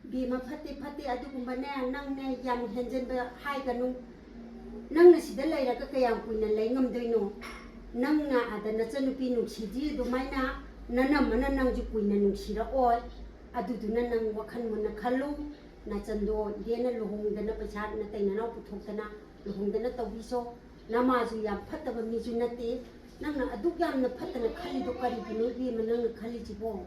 ꯏꯕꯦꯝꯃ, ꯐꯠꯇꯦ, ꯐꯠꯇꯦ, ꯑꯗꯨꯒꯨꯝꯕꯅꯦ, ꯅꯪꯅꯦ ꯌꯥꯝ ꯍꯦꯟꯖꯟꯕ ꯍꯥꯏꯒꯅꯨ꯫ ꯅꯪꯅ ꯁꯤꯗ ꯂꯩꯔꯒ ꯀꯌꯥꯝ ꯀꯨꯏꯅ ꯂꯩ ꯉꯝꯗꯣꯏꯅꯣ? ꯅꯪꯅ ꯑꯥꯗ ꯅꯆꯟꯅꯨꯄꯤ ꯅꯨꯡꯁꯤꯗ꯭ꯔꯤ ꯑꯗꯨꯃꯥꯏꯅ, ꯅꯅꯝꯃꯅ ꯅꯪꯁꯨ ꯀꯨꯏꯅ ꯅꯨꯡꯁꯤꯔꯛꯑꯣꯏ꯫ ꯑꯗꯨꯗꯨꯅ ꯅꯪ ꯋꯥꯈꯜ ꯃꯨꯟꯅ ꯈꯜꯂꯨ꯫ ꯅꯆꯟꯗꯣ ꯏꯕꯦꯟꯅ ꯂꯨꯍꯣꯡꯗꯅ, ꯄꯩꯁꯥ ꯅꯇꯩ ꯅꯅꯥꯎ ꯄꯨꯊꯣꯛꯇꯅ ꯂꯨꯍꯣꯡꯗꯅ ꯇꯧꯕꯤꯁꯣ꯫ ꯅꯃꯥꯁꯨ ꯌꯥꯝ ꯐꯠꯇꯕ ꯃꯤꯁꯨ ꯅꯠꯇꯦ꯫ ꯅꯪꯅ ꯑꯗꯨꯛ ꯌꯥꯝꯅ ꯐꯠꯇꯅ ꯈꯜꯂꯤꯗꯣ ꯀꯔꯤꯒꯤꯅꯣ ꯏꯕꯦꯝꯃ, ꯅꯪꯅ ꯈꯜꯂꯤꯁꯤꯕꯣ?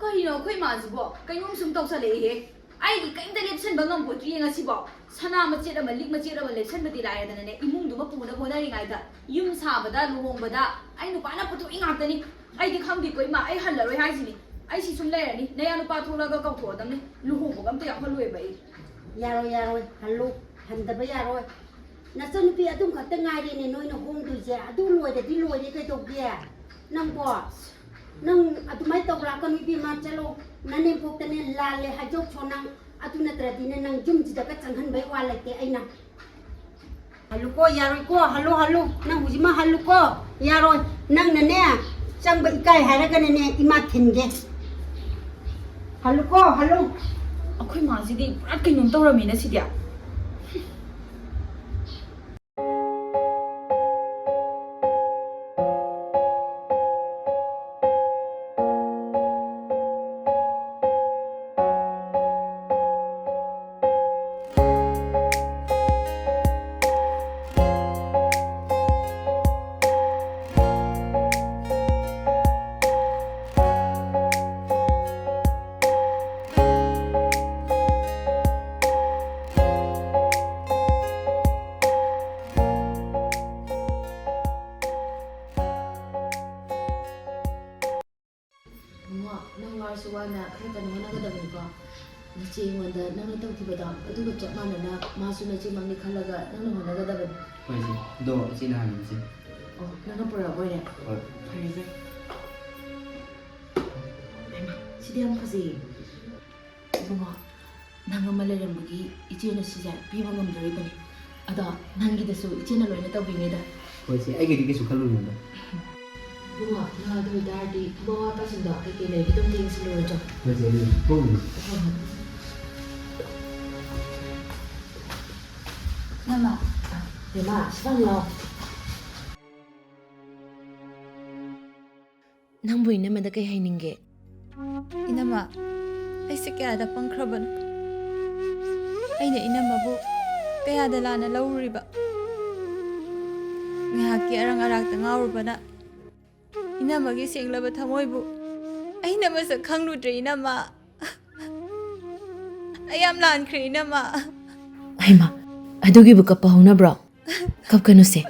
ꯀꯩꯅꯣ ꯑꯩꯈꯣꯏ ꯏꯃꯥꯁꯤꯕꯣ? ꯀꯩꯅꯣꯝ ꯁꯨꯝ ꯇꯧꯁꯜꯂꯛꯏꯍꯦ꯫ ꯑꯩꯗꯤ ꯀꯩꯝꯇ ꯂꯦꯞꯁꯟꯕ ꯉꯝꯄꯣꯠꯇ꯭ꯔꯤꯌꯦ ꯉꯁꯤꯐꯥꯎ꯫ ꯁꯅꯥ ꯃꯆꯦꯠ ꯑꯃ, ꯂꯤꯛ ꯃꯆꯦꯠ ꯑꯃ ꯂꯦꯞꯁꯟꯕꯗꯤ ꯂꯥꯏꯔꯗꯅꯅꯦ, ꯏꯃꯨꯡꯗꯨꯃ ꯄꯨꯅꯕ ꯍꯣꯠꯅꯔꯤꯉꯩꯗ, ꯌꯨꯝ ꯁꯥꯕꯗ, ꯂꯨꯍꯣꯡꯕꯗ ꯑꯩ ꯅꯨꯄꯥꯅ ꯄꯨꯊꯣꯛꯏ ꯉꯥꯛꯇꯅꯤ꯫ ꯑꯩꯗꯤ ꯈꯪꯗꯦꯀꯣ ꯏꯃꯥ, ꯑꯩ ꯍꯜꯂꯔꯣꯏ ꯍꯥꯏꯁꯤꯅꯤ꯫ ꯑꯩ ꯁꯤ ꯁꯨꯝ ꯂꯩꯔꯅꯤ꯫ ꯅꯌꯥ ꯅꯨꯄꯥ ꯊꯣꯛꯂꯛꯑꯒ ꯀꯧꯊꯣꯛꯑꯗꯝꯅꯤ꯫ ꯂꯨꯍꯣꯡꯕꯒ ꯑꯝꯇ ꯌꯥꯎꯍꯜꯂꯣꯏꯕ ꯑꯩ꯫ ꯌꯥꯔꯣꯏ, ꯌꯥꯔꯣꯏ, ꯍꯜꯂꯨ꯫ ꯍꯟꯗꯕ ꯌꯥꯔꯣꯏ꯫ ꯅꯆꯟꯅꯨꯄꯤ ꯑꯗꯨꯝ ꯈꯛꯇ ꯉꯥꯏꯔꯦꯅꯦ ꯅꯣꯏꯅ ꯍꯣꯡꯗꯣꯏꯁꯦ꯫ ꯑꯗꯨ ꯂꯣꯏꯔꯗꯤ ꯂꯣꯏꯔꯦ ꯀꯩꯗꯧꯒꯦ? ꯅꯪꯕꯣ, ꯅꯪ ꯑꯗꯨꯃꯥꯏꯅ ꯇꯧꯔꯛꯀꯅꯨ ꯏꯕꯦꯝꯃ, ꯆꯠꯂꯣ꯫ ꯅꯅꯦꯝꯄꯣꯛꯇꯅꯦ ꯂꯥꯜꯂꯦ ꯍꯥꯏꯖꯧꯁꯣ ꯅꯪ꯫ ꯑꯗꯨ ꯅꯠꯇ꯭ꯔꯗꯤꯅꯦ ꯅꯪ ꯌꯨꯝꯁꯤꯗꯀ ꯆꯪꯍꯟꯕꯩ ꯋꯥ ꯂꯩꯇꯦ ꯑꯩꯅ꯫ ꯍꯜꯂꯨꯀꯣ, ꯌꯥꯔꯣꯏꯀꯣ, ꯍꯜꯂꯨ, ꯍꯜꯂꯨ꯫ ꯅꯪ ꯍꯧꯖꯤꯛꯃꯛ ꯍꯜꯂꯨꯀꯣ, ꯌꯥꯔꯣꯏ꯫ ꯅꯪꯅꯅꯦ, ꯆꯪꯕ ꯏꯀꯥꯏ ꯍꯥꯏꯔꯒꯅꯅꯦ, ꯏꯃꯥ ꯊꯤꯟꯒꯦ꯫ ꯍꯜꯂꯨꯀꯣ, ꯍꯜꯂꯨ꯫ ꯑꯩꯈꯣꯏ ꯃꯥꯁꯤꯗꯤ ꯄꯨꯔꯥ ꯀꯩꯅꯣꯝ ꯇꯧꯔꯝꯃꯤꯅ ꯁꯤꯗꯤ꯫ ꯏꯕꯨꯡꯉꯣ, ꯅꯪ ꯋꯥꯔꯁꯨ ꯋꯥꯅ ꯈꯔ ꯀꯟꯅ ꯍꯣꯠꯅꯒꯗꯕꯅꯤꯀꯣ꯫ ꯅꯆꯦ ꯑꯩꯉꯣꯟꯗ ꯅꯪꯅ ꯇꯧꯈꯤꯕꯗꯣ ꯑꯗꯨꯒ ꯆꯞ ꯃꯥꯟꯅꯅ ꯃꯥꯁꯨ ꯅꯆꯦꯃꯛꯅꯤ ꯈꯜꯂꯒ ꯅꯪꯅ ꯍꯣꯠꯅꯒꯗꯕꯅꯤ꯫ ꯍꯣꯏ, ꯏꯆꯦ꯫ ꯑꯗꯣ ꯏꯆꯦꯅ ꯍꯥꯏꯕꯗꯨ, ꯏꯆꯦ꯫ ꯑꯣ, ꯅꯪꯅ ꯄꯨꯔꯛꯑꯕ ꯑꯣꯏꯔꯦ? ꯍꯣꯏ꯫ ꯐꯔꯦ, ꯐꯔꯦ꯫ ꯍꯩꯃꯥ, ꯁꯤꯗꯤ ꯌꯥꯝ ꯐꯖꯩꯌꯦ꯫ ꯏꯕꯨꯡꯉꯣ, ꯅꯪ ꯑꯃ ꯂꯩꯔꯝꯕꯒꯤ ꯏꯆꯦꯅ ꯁꯤꯁꯦ ꯄꯤꯕ ꯉꯝꯗꯣꯔꯤꯕꯅꯤ꯫ ꯑꯗꯣ ꯅꯪꯒꯤꯗꯁꯨ ꯏꯆꯦꯅ ꯂꯣꯏꯅ ꯇꯧꯕꯤꯅꯤꯗ꯫ ꯍꯣꯏ, ꯏꯆꯦ, ꯑꯩꯒꯤꯗꯤ ꯀꯩꯁꯨ ꯈꯜꯂꯨꯅꯨꯗ꯫ ꯏꯕꯨꯡꯉꯣ, ꯅꯪ ꯑꯗꯨ ꯑꯣꯏꯇꯥꯔꯗꯤ ꯊꯕꯛ ꯑꯋꯥꯠꯄꯁꯤꯡꯗꯣ ꯀꯩꯀꯩ ꯂꯩꯒꯦ ꯑꯗꯨꯝ ꯌꯦꯡꯁꯤꯜꯂꯨꯔꯣ ꯆꯣ꯫ ꯍꯣꯏ ꯆꯦ, ꯑꯗꯨꯗꯤ ꯀꯣꯛꯅꯤ꯫ ꯍꯣꯏ, ꯍꯣꯏ꯫ ꯏꯅꯝꯃ, ꯕꯦꯝꯃ, ꯁꯤꯗ ꯑꯃꯨꯛ ꯂꯥꯛꯑꯣ꯫ ꯅꯪꯕꯨ ꯏꯅꯝꯃꯗ ꯀꯩ ꯍꯥꯏꯅꯤꯡꯒꯦ? ꯏꯅꯝꯃ, ꯑꯩꯁꯦ ꯀꯌꯥꯗ ꯄꯪꯈ꯭ꯔꯕꯅꯣ꯫ ꯑꯩꯅ ꯏꯅꯝꯃꯕꯨ ꯀꯌꯥꯗ ꯂꯥꯟꯅ ꯂꯧꯔꯨꯔꯤꯕ꯫ ꯉꯥꯏꯍꯥꯛꯀꯤ ꯑꯔꯪ ꯑꯔꯥꯛꯇ ꯉꯥꯎꯔꯨꯕꯅ ꯏꯅꯝꯃꯒꯤ ꯁꯦꯡꯂꯕ ꯊꯃꯣꯏꯕꯨ ꯑꯩꯅ ꯃꯁꯛ ꯈꯪꯂꯨꯗ꯭ꯔꯦ ꯏꯅꯝꯃ꯫ ꯑꯩ ꯌꯥꯝ ꯂꯥꯟꯈ꯭ꯔꯦ ꯏꯅꯝꯃ꯫ ꯍꯩꯃꯥ, ꯑꯗꯨꯒꯤꯕꯨ ꯀꯞꯄ ꯍꯧꯅꯕ꯭ꯔꯣ? ꯀꯞꯀꯅꯨꯁꯦ꯫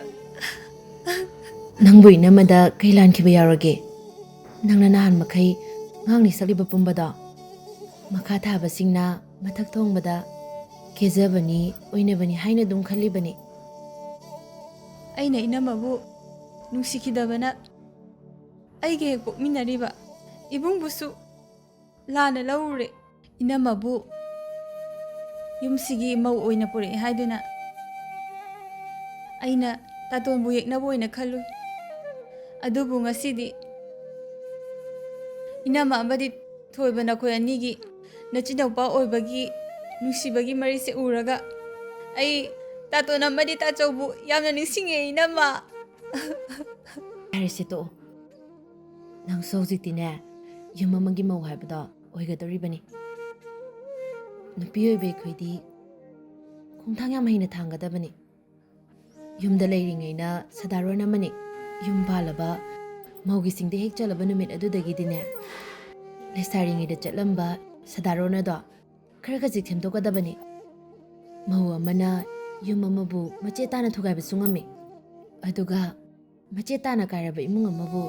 ꯅꯪꯕꯨ ꯏꯅꯝꯃꯗ ꯀꯩ ꯂꯥꯟꯈꯤꯕ ꯌꯥꯎꯔꯒꯦ? ꯅꯪꯅ ꯅꯍꯥꯟ ꯃꯈꯩ ꯉꯥꯡꯂꯤ ꯁꯛꯂꯤꯕ ꯄꯨꯝꯕꯗꯣ ꯃꯈꯥ ꯊꯥꯕꯁꯤꯡꯅ ꯃꯊꯛ ꯊꯣꯡꯕꯗ ꯀꯦꯖꯕꯅꯤ, ꯑꯣꯏꯅꯕꯅꯤ ꯍꯥꯏꯅ ꯑꯗꯨꯝ ꯈꯜꯂꯤꯕꯅꯤ꯫ ꯑꯩꯅ ꯏꯅꯝꯃꯕꯨ ꯅꯨꯡꯁꯤꯈꯤꯗꯕꯅ ꯑꯩꯒ ꯍꯦꯛ ꯄꯣꯛꯃꯤꯟꯅꯔꯤꯕ ꯏꯕꯨꯡꯕꯨꯁꯨ ꯂꯥꯟꯅ ꯂꯧꯔꯨꯔꯦ꯫ ꯏꯅꯝꯃꯕꯨ ꯌꯨꯝꯁꯤꯒꯤ ꯃꯧ ꯑꯣꯏꯅ ꯄꯨꯔꯛꯑꯦ ꯍꯥꯏꯗꯨꯅ ꯑꯩꯅ ꯇꯥꯇꯣꯟꯕꯨ ꯌꯦꯛꯅꯕ ꯑꯣꯏꯅ ꯈꯜꯂꯨꯏ꯫ ꯑꯗꯨꯕꯨ ꯉꯁꯤꯗꯤ ꯏꯅꯝꯃ ꯑꯃꯗꯤ ꯊꯣꯏꯕ ꯅꯈꯣꯏ ꯑꯅꯤꯒꯤ ꯅꯆꯤꯟꯅꯥꯎꯄꯥ ꯑꯣꯏꯕꯒꯤ ꯅꯨꯡꯁꯤꯕꯒꯤ ꯃꯔꯤꯁꯦ ꯎꯔꯒ ꯑꯩ ꯇꯥꯇꯣꯟ ꯑꯃꯗꯤ ꯇꯥꯆꯧꯕꯨ ꯌꯥꯝꯅ ꯅꯤꯡꯁꯤꯡꯉꯦ ꯏꯅꯝꯃ꯫ ꯌꯥꯔꯦꯁꯦ, ꯇꯣꯛꯑꯣ꯫ ꯅꯪꯁꯨ ꯍꯧꯖꯤꯛꯇꯤꯅꯦ, ꯌꯨꯝ ꯑꯃꯒꯤ ꯃꯧ ꯍꯥꯏꯕꯗꯣ ꯑꯣꯏꯒꯗꯧꯔꯤꯕꯅꯤ꯫ ꯅꯨꯄꯤ ꯑꯣꯏꯕ ꯑꯩꯈꯣꯏꯗꯤ ꯈꯣꯡꯊꯥꯡ ꯌꯥꯝ ꯍꯩꯅ ꯊꯥꯡꯒꯗꯕꯅꯤ꯫ ꯌꯨꯝꯗ ꯂꯩꯔꯤꯉꯩꯅ ꯁꯥꯗꯥꯔꯣꯟ ꯑꯃꯅꯤ꯫ ꯌꯨꯝ ꯄꯥꯜꯂꯕ ꯃꯧꯒꯤ ꯆꯤꯡꯗ ꯍꯦꯛ ꯆꯠꯂꯕ ꯅꯨꯃꯤꯠ ꯑꯗꯨꯗꯒꯤꯗꯤꯅꯦ, ꯂꯩꯁꯥꯔꯤꯉꯩꯗ ꯆꯠꯂꯝꯕ ꯁꯥꯗꯥꯔꯣꯟ ꯑꯗꯣ ꯈꯔ ꯈꯖꯤꯛ ꯁꯦꯝꯗꯣꯛꯀꯗꯕꯅꯤ꯫ ꯃꯧ ꯑꯃꯅ ꯌꯨꯝ ꯑꯃꯕꯨ ꯃꯆꯦꯠ ꯇꯥꯅ ꯊꯨꯒꯥꯏꯕꯁꯨ ꯉꯝꯃꯤ꯫ ꯑꯗꯨꯒ ꯃꯆꯦꯠ ꯇꯥꯅ ꯀꯥꯏꯔꯕ ꯏꯃꯨꯡ ꯑꯃꯕꯨ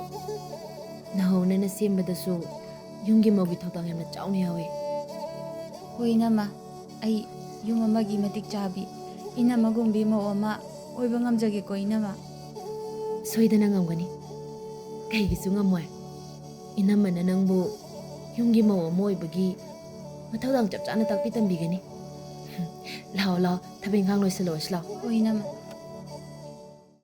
ꯅꯧꯍꯧꯅꯅ ꯁꯦꯝꯕꯗꯁꯨ ꯌꯨꯝꯒꯤ ꯃꯧꯒꯤ ꯊꯧꯗꯥꯡ ꯌꯥꯝꯅ ꯆꯥꯎꯅ ꯌꯥꯎꯏ꯫ ꯍꯣꯏ ꯏꯅꯝꯃ, ꯑꯩ ꯌꯨꯝ ꯑꯃꯒꯤ ꯃꯇꯤꯛ ꯆꯥꯕꯤ ꯏꯅꯝꯃꯒꯨꯝꯕꯤ ꯃꯧ ꯑꯃ ꯑꯣꯏꯕ ꯉꯝꯖꯒꯦꯀꯣ ꯏꯅꯝꯃ꯫ ꯁꯣꯏꯗꯅ ꯉꯝꯒꯅꯤ꯫ ꯀꯩꯒꯤꯁꯨ ꯉꯝꯃꯣꯏ? ꯏꯅꯝꯃꯅ ꯅꯪꯕꯨ ꯌꯨꯝꯒꯤ ꯃꯧ ꯑꯃ ꯑꯣꯏꯕꯒꯤ ꯃꯊꯧꯗꯥꯡ ꯆꯞ ꯆꯥꯅ ꯇꯥꯛꯄꯤ ꯇꯝꯕꯤꯒꯅꯤ꯫ ꯂꯥꯛꯑꯣ, ꯂꯥꯛꯑꯣ, ꯊꯕꯛ ꯏꯪꯈꯥꯡ ꯂꯣꯏꯁꯤꯜꯂꯨꯔꯁꯤ ꯂꯥꯛꯑꯣ꯫ ꯍꯣꯏ ꯏꯅꯝꯃ꯫